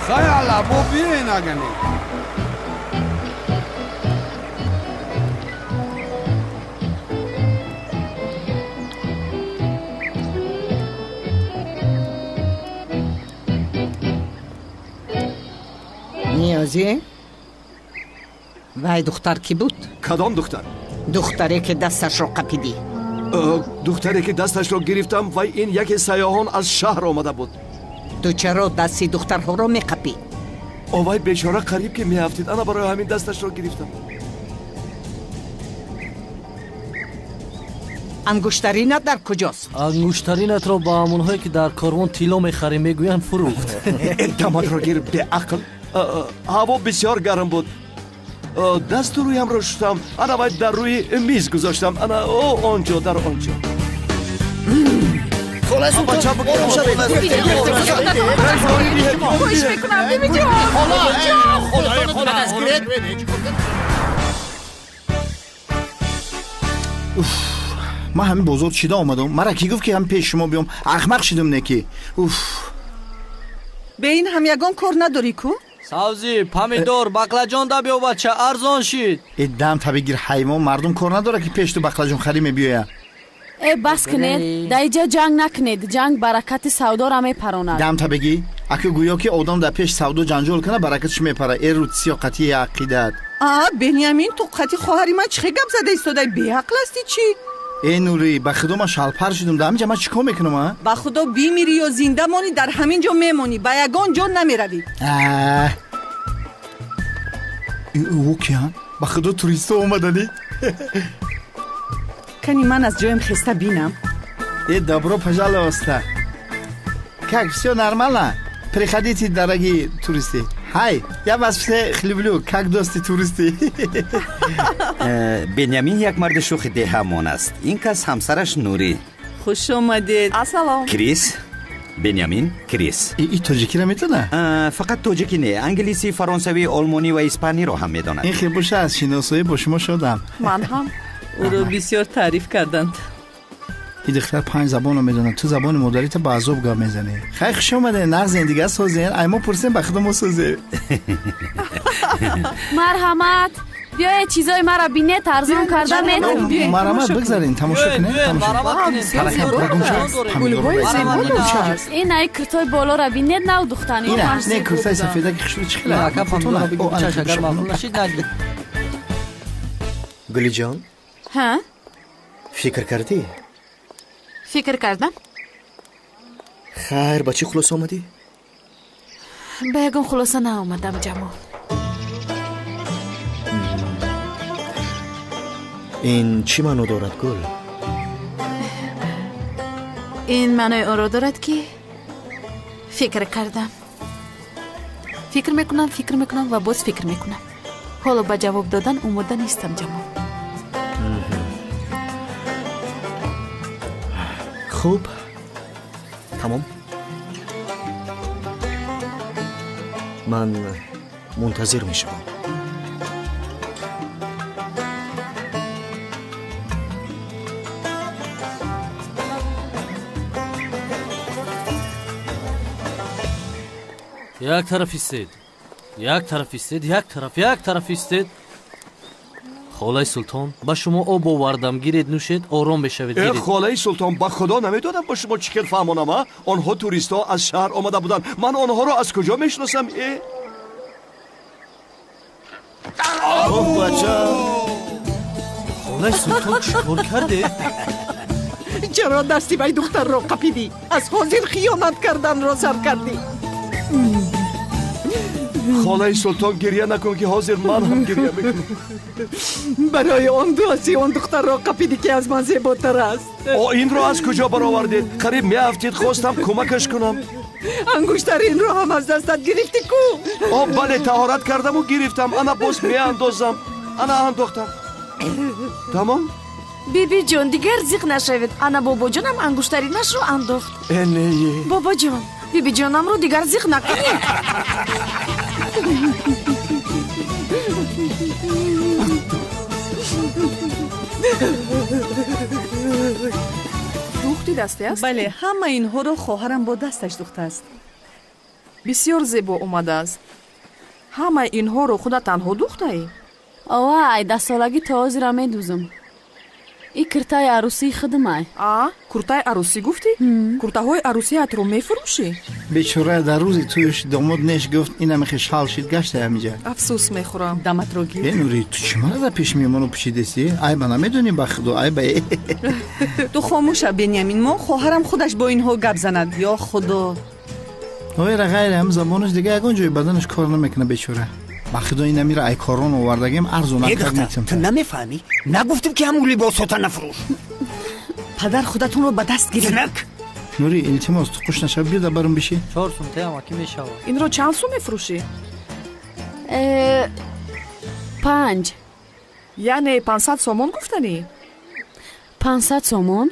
Хай алла, бо биёен агане. Ниёзӣ, вай духтар кӣ буд? Кадом духтар? Духтаре ки дасташро қапидӣ. Духтаре ки дасташро гирифтам, вай ин яке сайёҳон аз шаҳр омада буд. Ту чаро дасти духтарҳоро меқапӣ? Овай бечора қариб ки меафтид, ана барои ҳамин дасташро гирифтам. Ангуштаринат дар куҷост? Ангуштаринатро ба ҳамонҳое ки дар корвон тилло мехарем мегӯянд фурӯхт. Даматро гир, беақл. Ҳаво бисёр гарм буд. Дасту рӯямро шустам, ана вай дар рӯи миз гузоштам, ана он ҷо, дар он ҷо. Хоҳиш мекунам, бибиҷон. Ман ҳамин бозор чида омадам. Мара кӣ гуфт ки ҳам пеш шумо биём? Ахмақ шидум не ки. Уф. Бе ин ҳам ягон кор надорӣ ку? Сабзӣ, помидор, баклаҷон да биё бача, арзон шид. Э дам табигир ҳайвон, мардум кор надора ки пеш ту баклаҷон харӣ мебиёя. Э бас кунед, дар иҷа ҷанг накунед, ҷанг баракати савдора мепаронад. Дам табигӣ, аки гӯё ки одам дар пеш савдо ҷанҷол кана баракатш мепара. Э рӯд сиёқати ақидат. А, Бениамин, ту қати хоҳари ман чӣ гап зада истодай? Беақл ҳастӣ чӣ? Э Нурӣ, ба худо ман шалпар шудум. Дар ҳамин ҷа ман чӣ кор мекунам, а? Ба худо бимирӣ ё зинда монӣ, дар ҳамин ҷо мемонӣ, ба ягон ҷо намеравӣ. Ӯ киян? Ба худо туристо омадани. Кани ман аз ҷоям хеста бинам. Э добро пожалуйста. Как, всё нормально? Приходите, дорогие туристы. Хай, я вас всех люблю, как дости туристы. Бенямин як марди шӯхи деҳамон аст. Ин кас ҳамсараш Нурӣ. Хуш омадед. Ассалом. Крис, Бенямин, Крис. И тоҷикиро метона? Фақат тоҷикӣ не, англисӣ, фаронсавӣ, олмонӣ ва испаниро ҳам медонад. Ин хел боша, аз шиносоӣ бо шумо шодам. Ман ҳам. Ӯро бисёр таъриф карданд. И духтар панҷ забонро медонад. Ту забони модарита ба азоб гап мезанӣ. Хай, хуш омадед, нағз зиндига созен. Ай мо пурсем, ба худо мо созем. Марҳамат, биёед чизои маро бинед, арзон карда метавонед. Марҳамат, бигзарен, тамошо кунед. Ин ай куртои болоро бинед, нав духтани. Ина, не куртаи сафеда ки хушрӯ чӣ хела? Гулиҷон? Ҳа? Фикр кардӣ? Фикр кардам. Хайр, ба чӣ хулоса омадӣ? Ба ягон хулоса наомадам, Ҷамол. Ин чӣ маъно дорад, Гул? Ин маънои онро дорад, ки фикр кардам. Фикр мекунам, фикр мекунам ва боз фикр мекунам. Ҳоло ба ҷавоб додан омода нестам, Ҷамол. Хуб, тамом. Ман мунтазир мешавам. Як тараф истед, як тараф истед, як тараф, як тараф истед. Холаи Султон, ба шумо об овардам, гиред, нӯшед, ором мешавед. Э, холаи Султон, ба худо намедонам ба шумо чӣ хел фаҳмонам, а? Онҳо туристҳо аз шаҳр омада буданд. Ман онҳоро аз куҷо мешиносам? Э? Оҳ, бача! Холаи Султон, чӣ кор кардед? Чаро дасти вай духтарро қапидӣ? Аз ҳозир хиёнат карданро сар кардӣ. Холаи Султон, гирья накун, ки ҳозир ман ҳам гирья мекунам. Барои он дасти он духтарро қапидӣ, ки аз ман зеботар аст. О, инро аз куҷо баровардед? Қариб меафтид, хостам кӯмакаш кунам. Ангуштаринро ҳам аз дастат гирифтӣ ку? О, бале, таҳорат кардаму гирифтам. Ана боз меандозам. Ана андохтам. Тамом? Бибиҷон, дигар зиқ нашавед. Ана бобоҷонам ангуштаринашро андохт. Э, не. Бобоҷон, бибиҷонамро дигар зиқ накунед. Духти дасте аст? Бале, ҳама инҳоро хоҳарам бо дасташ духтааст. Бисёр зебо омадааст. Ҳамаи инҳоро худа танҳо духтаӣ? Овай, даҳсолагӣ то ҳозира медузам. И киртаи арӯсии худамай. А, куртаи арӯсӣ гуфтӣ? Куртаҳои арӯсиятро мефурӯшӣ? Бечора дар рӯзи тӯяш домод неш гуфт, инамихе шал шид гашта ҳамиҷа. Афсӯс мехӯрам. Даматро гир. Э, Нури, ту чӣ мара дар пеши меҳмоно пӯшидестӣ? Айба намедонӣ, ба худо, айба. Ту хомӯша, Бенямин, мо хоҳарам худаш бо инҳо гап занад. Ё худо. Ғайра ғайра, ҳам забонаш дига ягон ҷои баданаш кор намекунад бечора. Ба худо инамира ай корон овардагем, арзу накард метим. Ту намефаҳмӣ? Нагуфтам, ки ҳамун либосота нафурӯш. Падар, худатонро ба даст гиред. Зинак! Нури, илтимос, ту қуш нашав, биё дар барам бишӣ. 4 сум теам, аки мешавад. Инро чанд сум мефурӯшӣ? 5. Яъне 500 сомон гуфтанӣ? 500 сомон?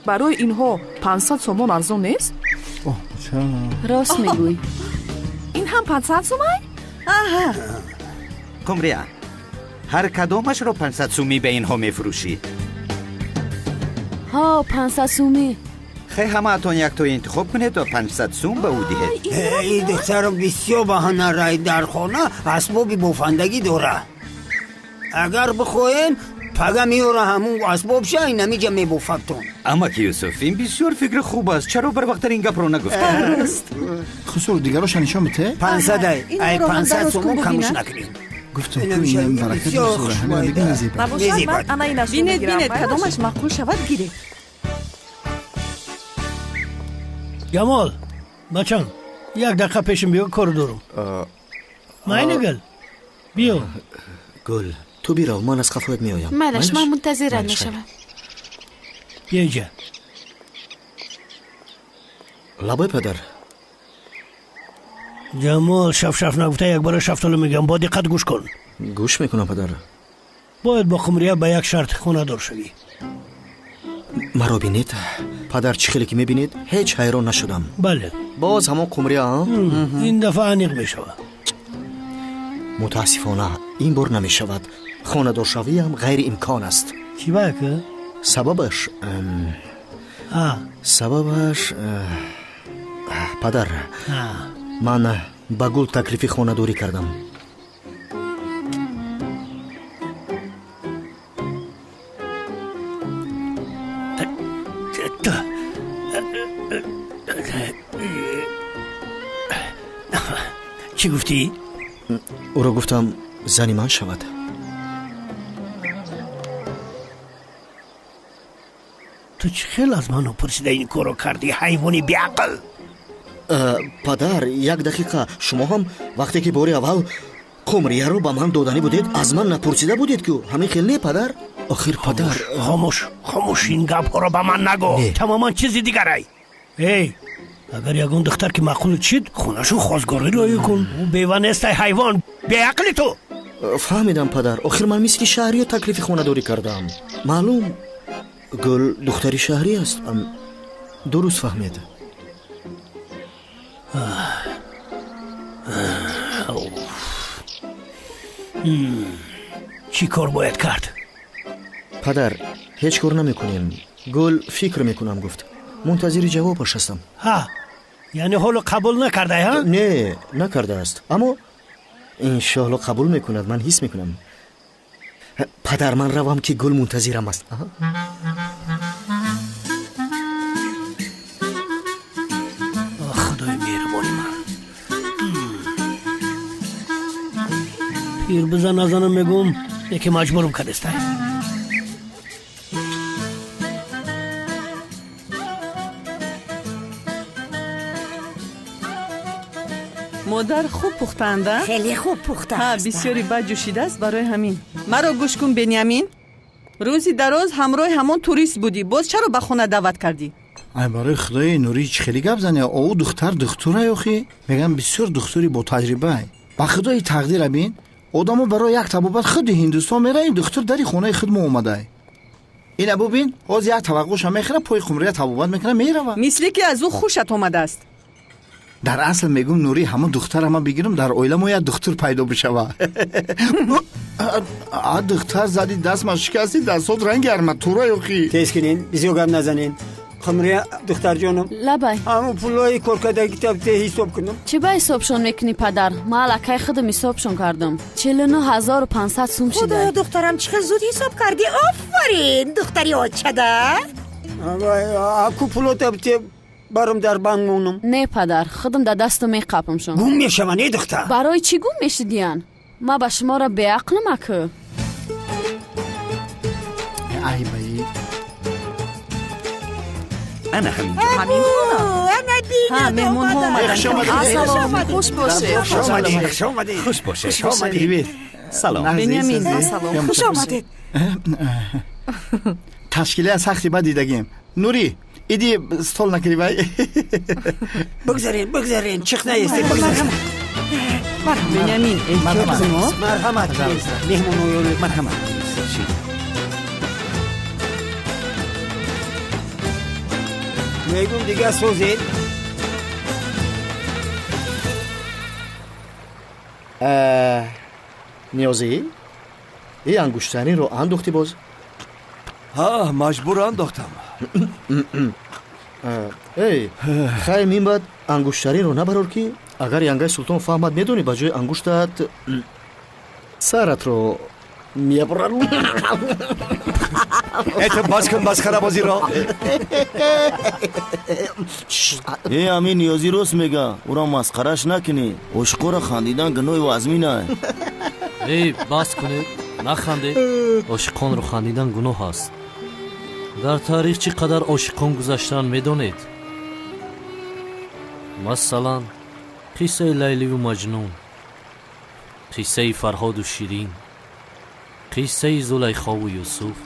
Барои инҳо 500 сомон арзон нест? Рост мегӯй. Ин ҳам 500 сумай? Аҳа. Қумрия, ҳар кадомашро 500 сумӣ ба инҳо мефурӯшӣ? Ҳо, 500 сумӣ. Хай, ҳамаатон якто интихоб кунед ва 500 сум ба ӯ диҳед. Ин духтарам бисёр баҳонарай, дар хона асбоби бофандагӣ дора. Агар бихоҳем, пага меёра ҳамун асбобша, инамиҷа мебофабтон. Амаки Юсуф, ин бисёр фикри хуб аст. Чаро барвақттар ин гапро нагуфтӣ? Хусур, дигароша нишон бите. 500-ай, ай 500 сомон камуш накунем. Гуфтам, ку инам баракат месӯра, ҳамина дига мезебад. Набошад, ман ана инашро Бинед, мегирам. бинед, кадомаш маъқул шавад, гиред. Ҷамол, бачам, як дақиқа пешим биё, кор дорам. Майли, Гул, биё. Гул, ту бирав, ман аз қафоят меоям. Майлаш, ман мунтазират Майлаш, мешавам. Биё инҷа. Лабай, падар. Ҷамол, шафшаф нагуфта якбора шафтолу мегӯям, бо диққат гӯш кун. Гӯш мекунам, падар. Бояд бо Қумрия ба як шарт хонадор шавӣ. Маро бинед, падар, чӣ хеле ки мебинед, ҳеҷ ҳайрон нашудам. Бале. Боз ҳамон Қумрия, а? Ин дафъа аниқ мешавад. Мутаассифона, ин бор намешавад. Хонадоршавиам ғайриимкон аст. Чӣ бака? Сабабаш сабабаш падар, ман ба Гул таклифи хонадорӣ кардам. Чӣ гуфтӣ? Ӯро гуфтам, зани ман шавад. Ту чӣ хел аз ману пурсида ин корро кардӣ, ҳайвони беақл? Падар, як дақиқа, шумо ҳам вақте ки бори аввал Қумрияро ба ман доданӣ будед, аз ман напурсида будед ку, ҳамин хел не, падар? Охир падар, хомӯш, хомӯш, ин гапҳоро ба ман нагӯ. Тамоман чизи дигарай. Эй, агар ягон духтар ки маъқулат шид, хонашу хостгорӣ роӣ кун. Ӯ бева нестай, ҳайвон, беақли ту. Фаҳмидам падар, охир ман мисли шаҳриё таклифи хонадорӣ кардам. Маълум, Гул духтари шаҳрӣ аст. Дуруст фаҳмед. Чӣ кор бояд кард? Падар, ҳеҷ кор намекунем. Гул фикр мекунам гуфт. Мунтазири ҷавобаш ҳастам. Ҳа, яъне ҳоло қабул накардай, ҳа? Не, накардааст, аммо иншоалло қабул мекунад, ман ҳис мекунам. Падар, ман равам ки Гул мунтазирам аст. Худои меҳрубони ман, пир бизан назанам мегӯм, яке маҷбурам кардестай. Модар хуб пухтаанда? Хеле хуб пухтааст. Ҳа, бисёри бад ҷӯшидааст, барои ҳамин. Маро гӯш кун, Бениамин. Рӯзи дароз ҳамроҳи ҳамон турист будӣ, боз чаро ба хона даъват кардӣ? Ай, барои худои Нурӣ, чӣ хеле гап зане? Ӯ духтар духтурай охи. Мегӯям бисёр духтури ботаҷрибаай. Ба худои тақдира бин, одамо барои як табобат худи Ҳиндустон мераванд, духтур дари хонаи худ мо омадай. Ина бубин, ҳоз як таваққӯша мехӯра, пои хумрия табобат мекунад, мерава. Мисле ки аз ӯ хушат омадааст. Дар асл мегӯм, Нурӣ, ҳамон духтара ман бигирам, дар оила мо як духтур пайдо бишава. А духтар зади, даст ман шикасти, дастот ранги арматура ёхи. Тез кунин, бисёр гап назанин. Қумрия духтарҷонам, лабай, ҳамон пулҳои коркардагита те ҳисоб кунам. Чӣ ба ҳисобшон мекунӣ, падар? Ман аллакай худам ҳисобшон кардам. 49500 сум шида. Худоё, духтарам, чӣ хел зуд ҳисоб кардӣ? Офарин, духтари очада. Аку пулота те барам дар банк монам. Не падар, худам дар дастам меқапамшон. Гум мешаванд, э духтар. Барои чӣ гум мешидиян? Ман ба шуморо беақлам аку. Ай баи. Ана ҳамин ҷо. Ҳамин хона. Ана бинед, Ҳа, меҳмонҳо омаданд. Ассалом, хуш бошед. Хуш омадед. Хуш омадед. Хуш бошед. Хуш омадед. Салом. Бениамин, ассалом. Хуш омадед. Ташкилия сахти бад дидагим. Нурӣ, иди стол накривай. Бигзарен, бигзарен, чиқ наестед, бигзарен. Бениамин, эҳтиёт кун. Марҳамат, меҳмоноён, марҳамат. Мегӯм дига созед. Ниёзӣ, и ангуштариро андохтӣ боз? Ҳа, маҷбур андохтам. Эй, хай, мин баъд ангуштариро набарор, ки агар янгаи султон фаҳмад, медонӣ, ба ҷои ангуштат саратро мебарад. Это бас кун масхарабозиро. Э, ҳамин Ниёзӣ рост мега, ӯро масхараш накунӣ. Ошиқоро хандидан гуноҳи вазминай. Эй, бас кунед, нахандед. Ошиқонро хандидан гуноҳ аст. Дар таърих чӣ қадар ошиқон гузаштаанд медонед? Масалан, қиссаи Лайливу Маҷнун, қиссаи Фарҳоду Ширин, қиссаи Зулайхову Юсуф,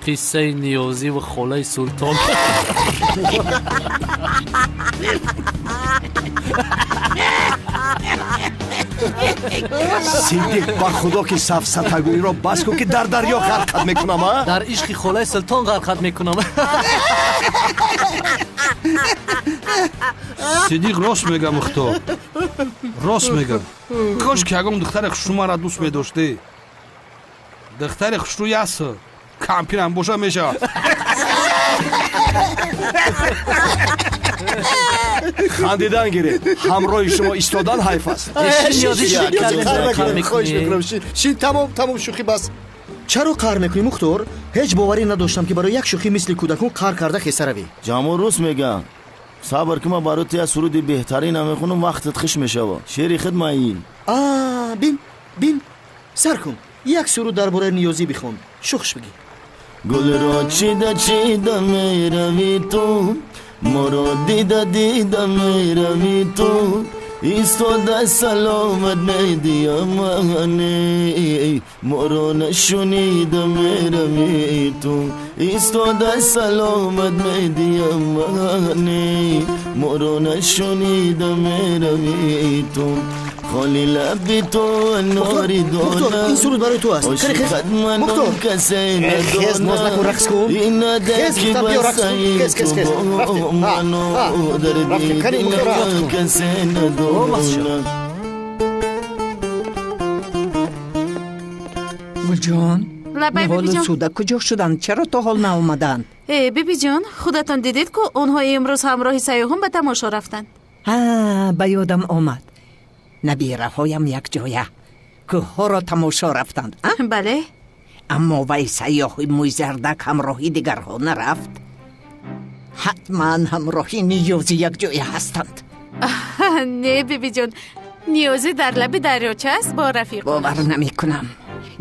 қиссаи Ниёзиву холаи султон. Сиддиқ, ба худо ки сафсатагӯиро бас кун, ки дар дарё ғарқат мекунам, а? Дар ишқи холаи султон ғарқат мекунам. Сиддиқ рост мега, Мухтор, рост мега. Кош ки ягон духтари хушрӯ маро дӯст медоштӣ. Духтари хушрӯй аст, кампирам боша мешавад. Хандидан гиред, ҳамроҳи шумо истодан ҳайф аст. Шин, тамом, тамом, шӯхӣ бас. Чаро қаҳр мекунӣ, Мухтор? Ҳеҷ боварӣ надоштам, ки барои як шӯхӣ мисли кӯдакон қаҳр карда хеса равӣ. Ҷамол рост мега. Сабр ки ман барои ту як суруди беҳтарина мехонам, вақтат хиш мешава. Шеъри худ маил. А, бин, бин, сар кун. Як суруд дар бораи Ниёзӣ бихон, шӯхш бигӣ. Гулро чида чида меравӣ ту, моро дида дида меравӣ ту, Истода саломат медиям мане, моро нашунида мерави ту. Истода саломат медиям мане, моро нашунида мерави ту. Холи лаби ту нори дона. Ин суруд барои ту аст. Мухтор, хез, ноз накун, рақс кун. Хез, гуфтам, биё рақс кун. Хез, хез, хез. Рафтем. Рафтем. Кани, Мухтор, рақс кун. Гулҷон, Лабай, ниҳолу бибиҷон. Суда куҷо шуданд? Чаро то ҳол наомаданд? Э, бибиҷон, худатон дидед, ку онҳо имрӯз ҳамроҳи сайёҳон ба тамошо рафтанд. Ҳа, ба ёдам омад, набираҳоям якҷоя кӯҳҳоро тамошо рафтанд, а? Бале. Аммо вай сайёҳи мӯйзардак ҳамроҳи дигарҳо нарафт. Ҳатман ҳамроҳи Ниёзӣ якҷоя ҳастанд. Не, бибиҷон, Ниёзӣ дар лаби дарёча аст бо рафиқонаш. Бовар намекунам,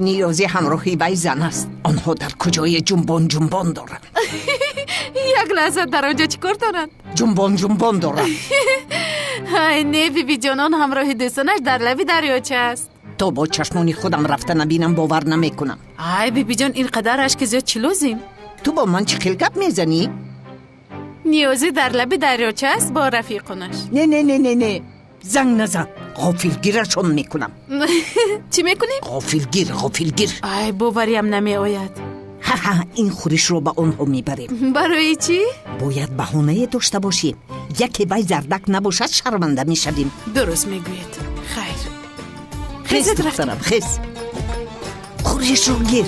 Ниёзӣ ҳамроҳи вай зан аст. Онҳо дар куҷое ҷумбон ҷумбон доранд? Як лаҳза, дар он ҷо чӣ кор доранд? Ҷумбон ҷумбон доранд. Ай, не, бибиҷон, он ҳамроҳи дӯстонаш дар лаби дарёча аст. То бо чашмони худам рафта набинам, бовар намекунам. Ай, бибиҷон, ин қадар ашки зиёд чӣ лозим? Ту бо ман чӣ хел гап мезанӣ? Ниёзӣ дар лаби дарёча аст бо рафиқонаш. Не, не, не, не, не, занг назан, ғофилгирашон мекунам. Чӣ мекунӣ? Ғофилгир, ғофилгир. Ай, бовариам намеояд. Ҳа-ҳа, ин хӯришро ба онҳо мебарем. Барои чӣ? Бояд баҳонае дошта бошем. Яке вай зардак набошад, шарманда мешавем. Дуруст мегӯед. Хайр. Хез, духтарам, хез, хӯришро гир.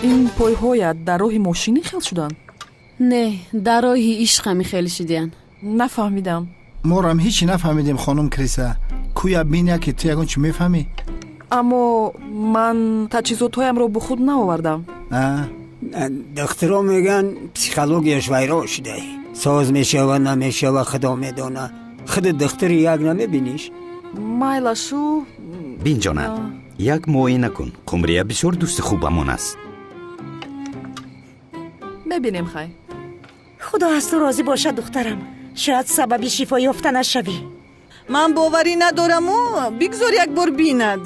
Ин пойҳоят дар роҳи мошинӣ хел шуданд? Не, дар роҳи ишқами хел шудиян. Нафаҳмидам. Морам ҳечи нафаҳмидем, хонум Криса. Кӯя бин, яке ту ягон чӣ мефаҳмӣ? Аммо ман таҷҳизотҳоямро бо худ наовардам. Духтуро мегӯянд, психологияш вайрон шуда. Соз мешава, намешава, худо медона. Худи духтури як намебиниш? Майлашу. Бинҷона, як муоина кун. Қумрия бисёр дӯсти хубамон аст. Мебинем, хай. Худо аз ту розӣ бошад, духтарам. Шояд сабаби шифо ёфта нашавӣ. Ман боварӣ надораму, бигзор як бор бинад.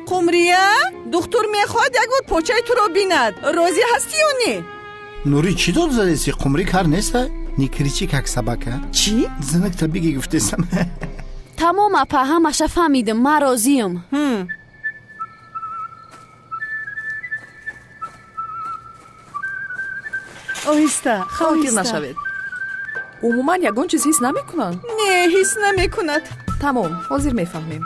Қумрия, духтур мехоҳад як бор почаи туро бинад. Розӣ ҳастӣ ё не? Нурӣ, чӣ дод задеси? Қумрӣ кар неста? Не кричи, как собака. Чӣ? Занакта биги, гуфтесам. Тамом, апа, ҳамаша фаҳмидам, ман розиам. Оҳиста. Хавотир нашавед. Умуман ягон чиз ҳис намекунанд? Не, ҳис намекунад. Тамом, ҳозир мефаҳмем.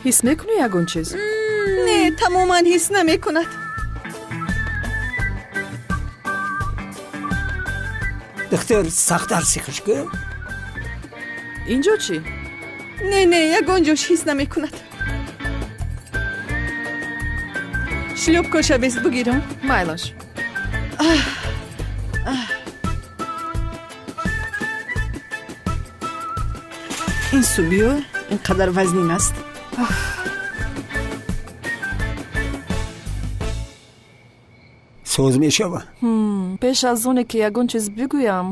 Ҳис мекунӣ ягон чиз? Не, тамоман ҳис намекунад. Духтур, сахттар сихш кун. Инҷо чӣ? Не, не, ягон ҷош ҳис намекунад. Шлёпкаша бес бигирам. Майлаш. Ин субиё ин қадар вазнин аст. Соз мешава? Пеш аз оне ки ягон чиз бигӯям,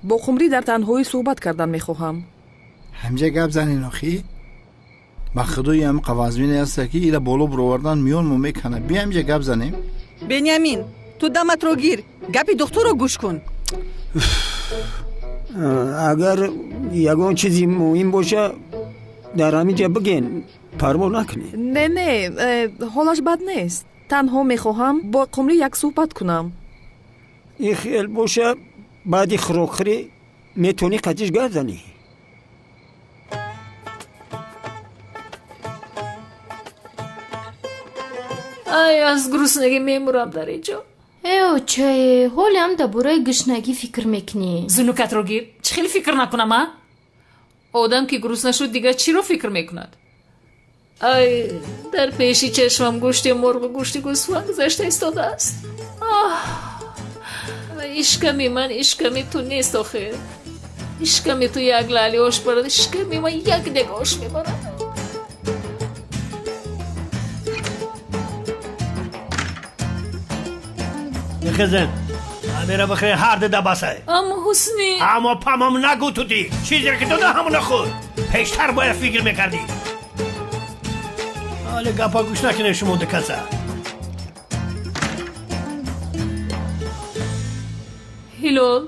бо Қумрӣ дар танҳоӣ суҳбат кардан мехоҳам. Ҳамҷа гап занин охи. Ба худои ҳам қавазмине аста, ки ила боло бировардан миёнмо мекана. Бия, ҳамҷа гап занем. Бенямин, ту даматро гир, гапи духтурро гӯш кун. Агар ягон чизи муҳим боша, дар ҳамин ҷа биген, парво накунед. Не, не, ҳолаш бад нест. Танҳо мехоҳам бо Қумрӣ як суҳбат кунам. Ин хел боша, баъди хӯрокхӯрӣ метавонӣ қатиш гап занӣ. Ай, аз гуруснагӣ мемурам дар ин ҷо. Э, очае, ҳолеам дар бораи гушнагӣ фикр мекунӣ. Зунукатро гир, чӣ хел фикр накунам, а? Одам ки гурусна шуд, дигар чиро фикр мекунад? Ай, дар пеши чашмам гӯшти мурғу гӯшти гӯсфанд гузашта истодааст. Ишками ман ишками ту нест охир. Шиками ту як лаъли ош барад, шиками ман як дег ош мебарад. Хезен, амира бихӯре ҳар ду дабасай. Аммо Ҳусни. Аммо памам нагӯ тути. Чизе ки дода ҳамона хӯр. Пештар бояд фикр мекардӣ. Ҳоле гапа гӯш накунед шумо ду каса. Ҳилол,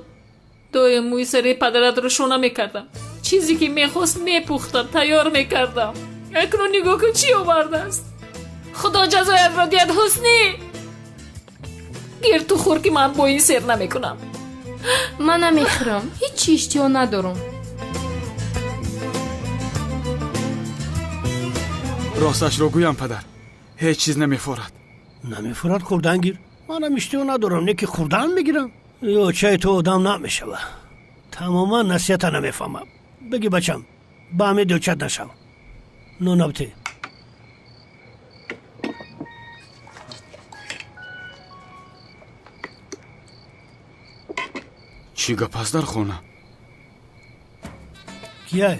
доим мӯи сари падаратро шона мекардам. Чизе ки мехост мепухтам, тайёр мекардам. Акнун нигоҳ кун чӣ овардааст. Худо ҷазоятро диҳад, Ҳусни. Гир ту хӯр, ки ман бо ин сер намекунам. Ман намехӯрам, ҳеҷ иштиҳо надорам. Росташро гӯям, падар, ҳеҷ чиз намефорад. Намефорад, хӯрдан гир. Манам иштиҳо надорам, не ки хӯрдан мегирам. Ё чай ту одам намешава. Тамоман насиҳата намефаҳмам. Бигӣ бачам, ба ҳамин дучат нашав. Нонабте. Чӣ гап аст дар хона? Кияй?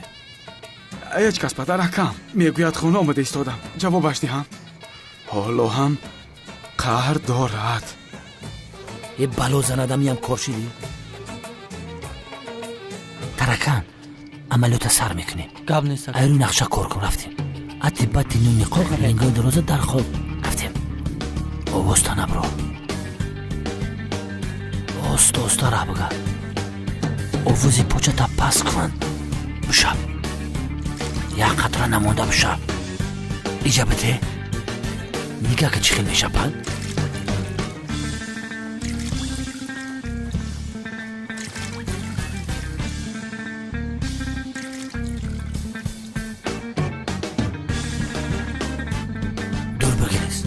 Ҳеҷ кас, падар, акам. Мегӯяд хона омада истодам. Ҷавобаш диҳам. Ҳоло ҳам қаҳр дорад. Е бало занадам, ям кор шидӣ? Таракан, амалиёта сар мекунем. Гап нест. Айрӯи нақша кор кун, рафтем. Ати бати ну ниқоқ, ленгои дароза дар хоб. Рафтем. Овозта набро. Оста оста раҳ бигар. Овози почата паст кун. Бишаб. Як қатра намонда бишаб. Иҷа бите. Нигаҳ ки чӣ хел мешапад. Дур бигирез.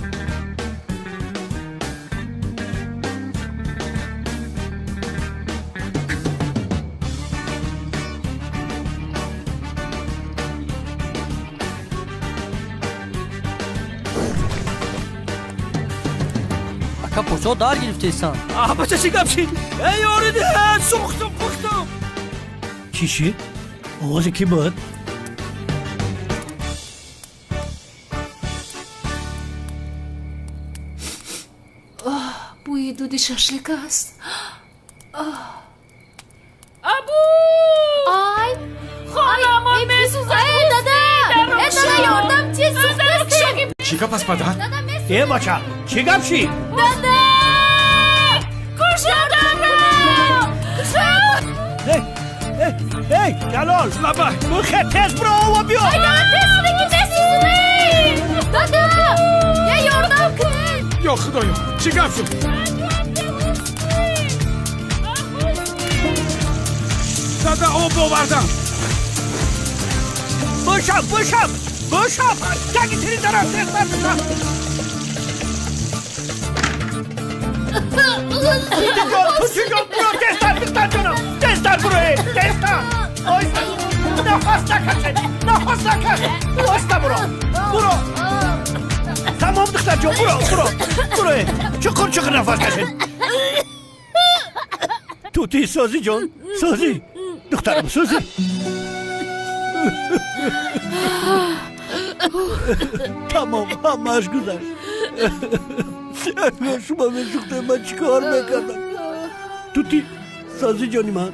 Ака, почо дар гирифтесан. Бача, чӣ гап шид? Эй, ёриди, сӯхтум, пухтум. Чӣ шид? Овози кӣ буд? Бӯи дуди шашлик аст. Абу! Ай! Хонамон месӯзад! Э, дада! Э, дада, ёрдам, чӣ сӯхтасте? Чӣ гап аст, падар? Э, бача, чӣ гап шид? Дада! Кушодамро! Эй, эй, эй, Ҷалол! Лабай! Бухе, тез биро, ова биё! Ай, дада, тез шуда ки месӯзад! Дада! Я ёрдам кун! Ё худоё, чӣ гап шуд? Дада, об овардам. Бишаб, бишаб, бишаб! Таги тири дарам, тезтар бишаб! Тутиҷон, Тутиҷон, биро, тезтар, духтар ҷонам! Тезтар биро, эй, тезтар! Оҳиста, нафас накашед, нафас накаш! Оҳиста биро, биро! Тамом, духтарҷон, биро, биро, биро, эй! Чуқур чуқур нафас кашед. Тути, созӣ ҷон, созӣ. Духтарам, созӣ. Тамом, ҳамааш гузашт. Шумо месӯхтем, ман чӣ кор мекардам? Тути, созӣ ҷони ман.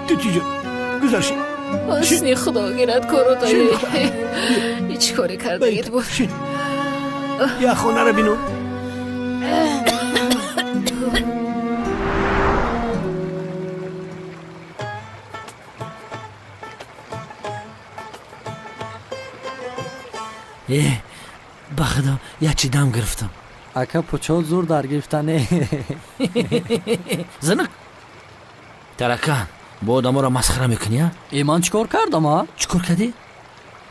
Тути ҷон, гузашт. Ҳусни, худо гирад кору таи. Ҳеҷ коре кардагит буд. Я хонаро бину. Э, ба худо, як чӣ дам гирифтам. Ака, почо зур дар гирифтане. Зинак, таракан, бо одаморо масхара мекунӣ, а? Э, ман чӣ кор кардам, а? Чӣ кор кардӣ?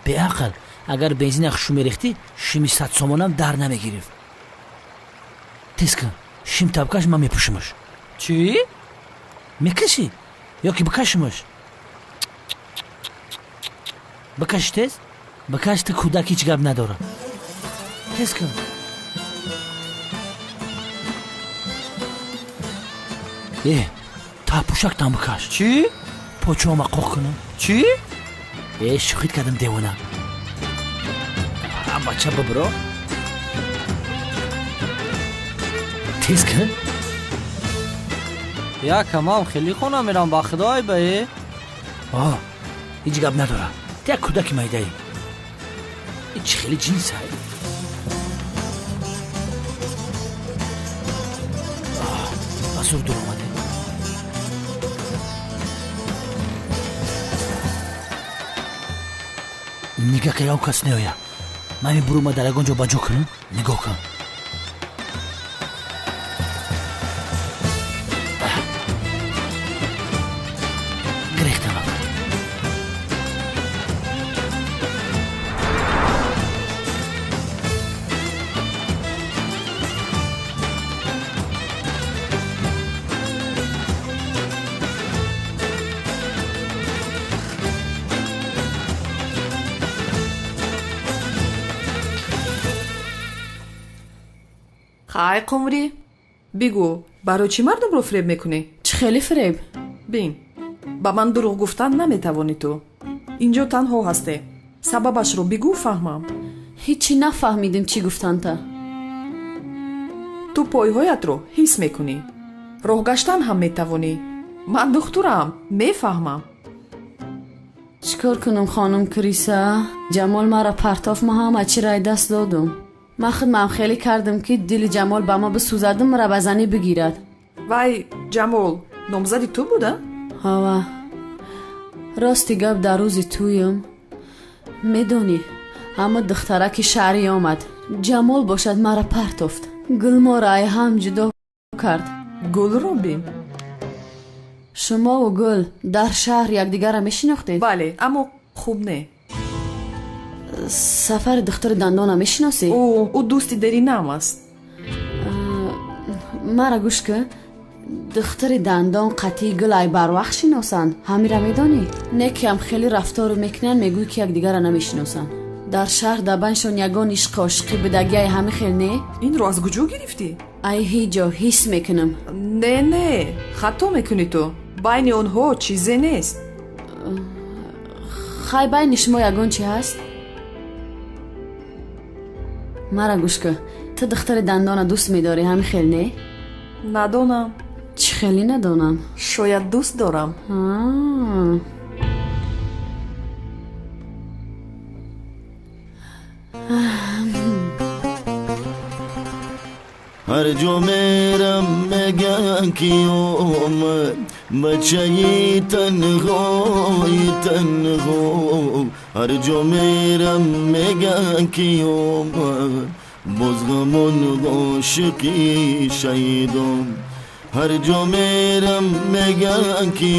Беақл, агар бензина хушу мерехтӣ, шими 100 сомонам дар намегирифт. Тез кун, шим табкаш, ман мепӯшимаш. Чӣ? Мекашӣ ё ки бикашимаш? Бикаши тез, бикаш, ту кӯдак, ҳеҷ гап надорад. Тез кун. Э, та пӯшак там бикаш. Чӣ? Почоама қоқ кунам. Чӣ? Э, шӯхит кардам, девона. Бача, бибиро. Тез кун. Якамам хеле хона мерам, ба худо, айба э. А, ҳеҷ гап надора. Ту як кӯдаки майдаӣ. Ин чӣ хеле ҷинсай? Ба зур дур омадем. Нигаҳ ка, ягон кас неояд. Ман ин бурума дар ягон ҷо ба ҷо кунам, нигоҳ кун. Гирехтам. Хай, Қумрӣ, бигӯ, барои чӣ мардумро фиреб мекунӣ? Чӣ хеле фиреб? Бин, ба ман дурӯғ гуфтан наметавонӣ. Ту инҷо танҳо ҳастӣ. Сабабашро бигӯ, фаҳмам. Ҳичӣ нафаҳмидим, чӣ гуфтанта. Ту пойҳоятро ҳис мекунӣ, роҳ гаштан ҳам метавонӣ. Ман духтурам, мефаҳмам. Чӣ кор кунам, хонум Криса? Ҷамол маро партоф, ма ҳама чиро ай даст додум. Ман худмам хеле кардам, ки дили Ҷамол ба ма бисӯзаду маро ба занӣ бигирад. Вай Ҷамол номзади ту буда? Ҳава. Рости гап, дар рӯзи тӯям, медонӣ, ҳама духтараки шаҳрӣ омад. Ҷамол бошад, маро партофт. Гул моро ай ҳам ҷудо кард. Гулро бин. Шумову Гул дар шаҳр якдигарро мешинохтед? Бале, аммо хуб не. Сафари духтари дандона мешиносӣ? Ӯ дӯсти деринам аст. Мара гӯш кун, духтари дандон қатъии Гул ай барвақт шиносанд, ҳамира медонӣ? Не, ки ҳам хеле рафтору мекунанд, мегӯй, ки якдигарро намешиносанд. Дар шаҳр дар байншон ягон ишқи ошиқӣ будагиай, ҳами хел не? Инро аз куҷо гирифтӣ? Ай ҳеҷ ҷо ҳис мекунам. Не, не, хато мекунӣ ту. Байни онҳо чизе нест. Хай, байни шумо ягон чи ҳаст? Мара гӯш кун, ту духтари дандона дӯст медорӣ, ҳами хел не? Надонам. Чӣ хеле надонам? Шояд дӯст дорам. Ҳар ҷо мерам, меган, ки омад бачаи танҳои танҳо. Ҳар ҷо мерам, меган, ки омад боз ғамон ошиқи шайдон. Ҳар ҷо мерам, меган, ки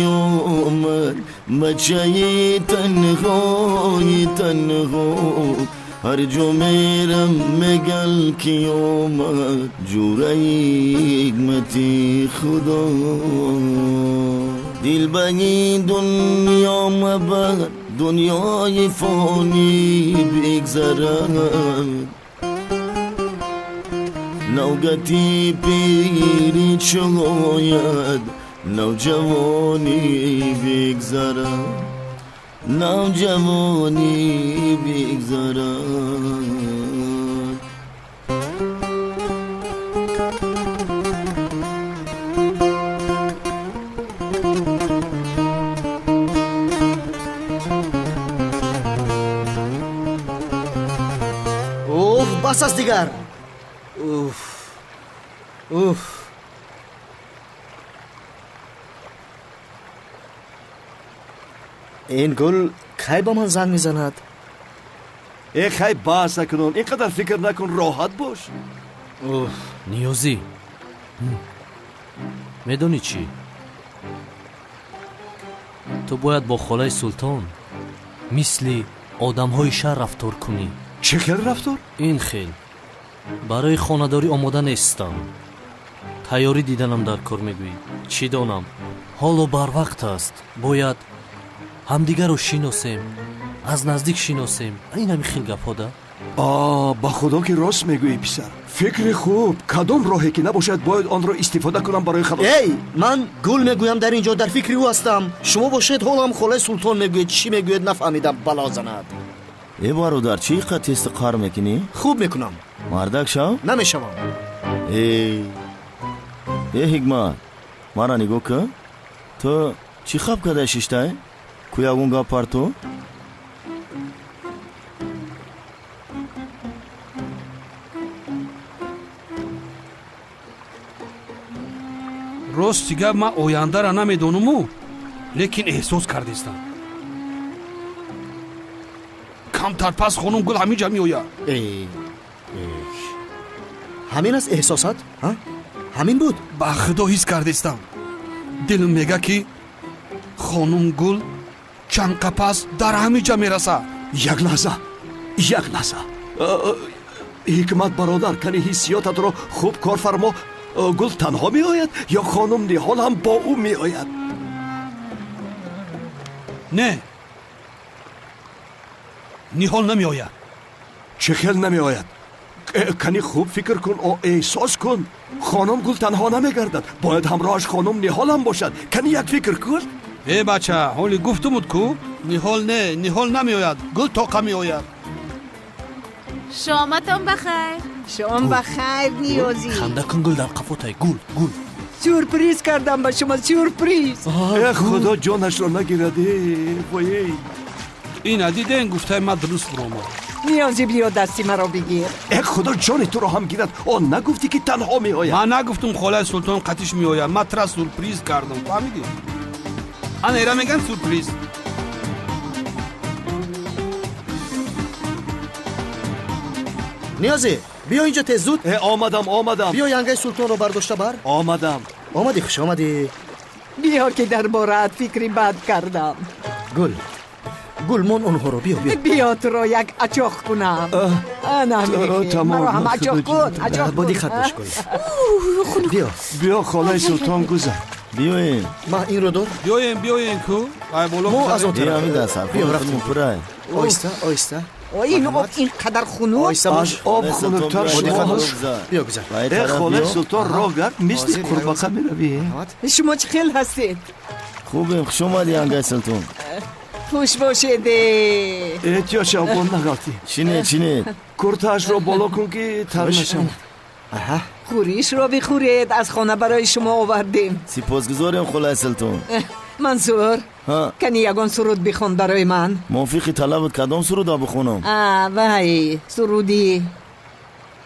омад бачаи танҳои танҳо. Ҳар ҷо мерам, меган, ки омад ҷураи ҳикмати худо. Дил ба ин дунё мабар, дунёи фонӣ бигзарад. Навгати пирӣ чӯяд, навҷавонӣ бигзарад, навҷавонӣ бигзарад. Уф, бас аст дигар. Уф, уф. Ин Гул кай ба ман занг мезанад? Э, хай, бас акунун, ин қадар фикр накун, роҳат бош. Уф, Ниёзӣ, медонӣ чӣ? Ту бояд бо холаи Султон мисли одамҳои шаҳр рафтор кунӣ. Чӣ хел рафтор? Ин хел: барои хонадорӣ омода нестам, тайёрӣ диданам дар кор, мегӯӣ. Чӣ донам, ҳоло барвақт аст, бояд ҳамдигарро шиносем, аз наздик шиносем. Ин ҳами хел гапҳо да. Ба худо ки рост мегӯӣ, писар. Фикри хуб. Кадом роҳе ки набошад, бояд онро истифода кунам барои халос. Эй, ман гул мегӯям, дар ин ҷо дар фикри ӯ ҳастам. Шумо бошед, ҳолам холаи Султон мегӯед, чӣ мегӯед, нафаҳмидам, бало занад. Э бародар, чӣ қад тести қар мекунӣ? Хуб мекунам. Мардак шав? Намешавам. Э э Ҳикмат, мара нигоҳ кун. Ту чӣ хаб карда шиштай? Ку ягон гап парту? Рости гап, ман ояндара намедонуму, лекин эҳсос кардистам, камтар пас хонум Гул ҳамин ҷа меояд. Ҳамин аст эҳсосат? Ҳамин буд? Ба худо, ҳис кардистам. Дилм мега, ки хонум Гул чанд қапас дар ҳамин ҷа мерасад. Як лаҳза, як лаҳза, Ҳикмат бародар, кани ҳиссиётатро хуб кор фармо. Гул танҳо меояд ё хонум Ниҳол ҳам бо ӯ меояд? Не, Ниҳол намеояд. Чӣ хел намеояд? Кани хуб фикр кун, эҳсос кун. Хонум Гул танҳо намегардад, бояд ҳамроҳаш хонум Ниҳол ҳам бошад. Кани як фикр кун. Э бача, ҳоли гуфтумуд ку, Ниҳол не, Ниҳол намеояд, Гул тоқа меояд. Шоматон бахайр. Шом бахайр, Ниёзӣ. Ханда кун, Гул дар қафотай. Гул, Гул. Сюрприз кардам ба шумо, сюрприз. Э худо ҷонашро нагирад, вой. Ина диден, гуфтаи ман дуруст буромад. Ниёзӣ, биё, дасти маро бигир. Э худо ҷони туро ҳам гирад, он нагуфтӣ, ки танҳо меояд? Ман нагуфтум, холаи Султон қатиш меояд. Ман тура сюрприз кардам, фаҳмидӣ? Ана ира меган сюрприз. Ниёзӣ, биё инҷо, тез, зуд. Э омадам, омадам. Биё, янгаи Султонро бардошта бар. Омадам. Омадӣ, хуш омадӣ. Биё, ки дар бораат фикри бад кардам. Гул, Гул, мон онҳоро, биё, биё. Биё, туро як ачоқ кунам. Ана, маро ҳам ачоқ кун, ачоқ. Бо диққат бош, Гул, биё. Биё, холаи Султон, гузар. Биёем. Ма инро дор. Биёем, биёем ку, ай боло. Мо аз он тараф. Биё, рафтем. Пурай. Оҳиста, оҳиста. Ин об ин қадар хунук. Аз об хунуктар шумо. Биё, гузар. Э холаи Султон, роҳ гард, мисли қурбақа меравӣ. Шумо чӣ хел ҳастед? Хубем, хуш омадӣ, янгаи Султон. Хуш бошед. Эҳтиёт шав, бо нағалтӣ. Чине, чине. Куртаашро боло кун, ки тар нашавад. Хӯришро бихӯред, аз хона барои шумо овардем. Сипосгузорем, холаи Султон. Мансур, кани ягон суруд бихон барои ман. Мувофиқи талабат, кадом суруда бихонам? Вай, суруди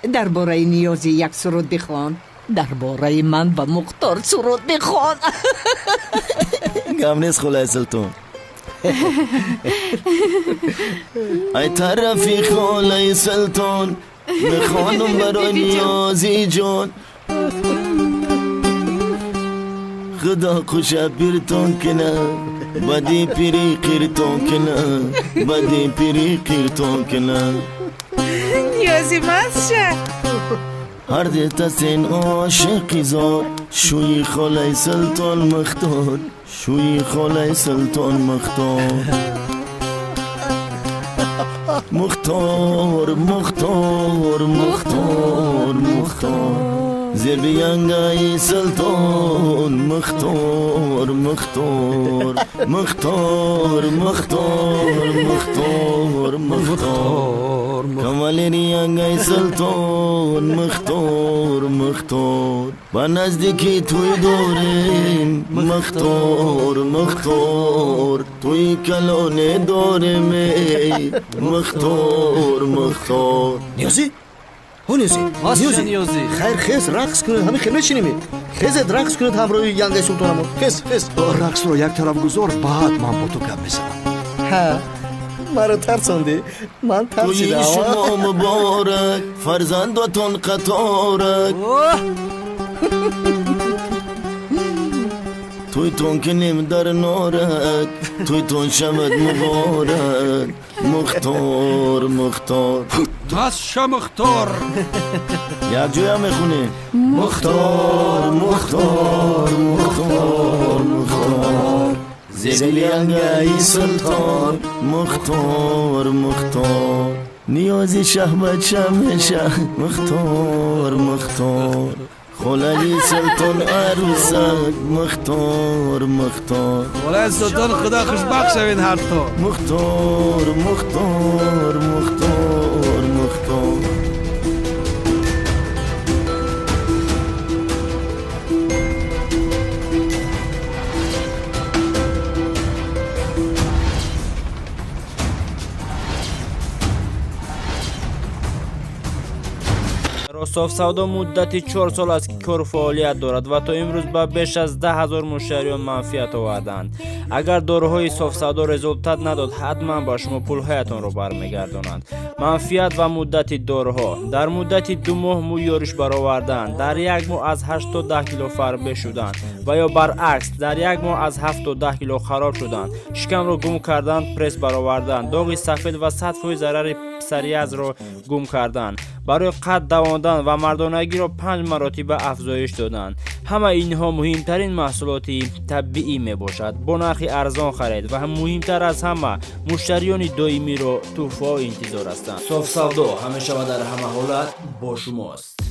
дар бораи Ниёзӣ як суруд бихон. Дар бораи ман ва Мухтор суруд бихон. Гап нест, холаи Султон. Ай тарафи холаи Султон мехонам барои Ниёзӣ ҷон. Худо хуша пиртон кина, бади пири қиртон кина, бади пири қиртон кина. Ниёзӣ, мастша. Ҳар дитасен ошиқи зор, шӯи холаи Султон Мухтор, шӯи холаи Султон Мухтор. Мухтор, Мухтор, Мухтор, Мухтор. Зеби янгаи Султон Мухтор, Мухтор, Мухтор, Мухтор, Мухтор, Мухтор. Кавалери янгаи Султон Мухтор, Мухтор. Ба наздики туй дорем, Мухтор, Мухтор. Туи калоне дорем, эй Мухтор, Мухтор. Ниёзӣ, ҳо Ниёзӣ, Ниёзӣ, Ниёзӣ. Хайр, хез, рақс кунед. Ҳамин хел мешинем? Хезед, рақс кунед ҳамроҳи янгаи Султонамо. Хез, хез. Рақсро як тараф гузор, баъд ман бо ту гап мезанам. Ҳа, маро тарсондӣ, ман тарсидам. Туи шумо муборак, фарзандотон қаторак. Туйтон кунем дар норак, туйтон шавад муборак. Мухтор, Мухтор. Дастша, Мухтор. Якҷоя мехонем. Мухтор, Мухтор, Мухтор, Мухтор. Зери янгаи Султон Мухтор, Мухтор. Ниёзи шаҳбача меша. Мухтор, Мухтор, холаи Султон арӯсак. Мухтор, Мухтор, холаи Султон, худо хушбахт шавед ҳарто. Мухтор, Мухтор, Мухтор, Мухтор. Софсавдо муддати 4 сол аст, ки кору фаъолият дорад ва то имрӯз ба беш аз 10 000 муштариён манфиат оварданд. Агар доруҳои Софсавдо результат надод, ҳатман ба шумо пулҳоятонро бармегардонанд. Манфиат ва муддати доруҳо: дар муддати 2 моҳ мӯй ёриш баровардан, дар як моҳ аз 8 то 10 кило фарбе шудан ва ё баръакс, дар як моҳ аз 7 то 10 кило хароб шудан, шикамро гум кардан, пресс баровардан, доғи сафед ва 100% зарари псориазро гум кардан, барои қад давондан ва мардонагиро панҷ маротиба афзоиш доданд. Ҳама инҳо муҳимтарин маҳсулоти табиӣ мебошад. Бо нархи арзон харед ва муҳимтар аз ҳама, муштариёни доимиро тӯҳфаҳо интизор ҳастанд. Софсавдо ҳамеша ва дар ҳама ҳолат бо шумост.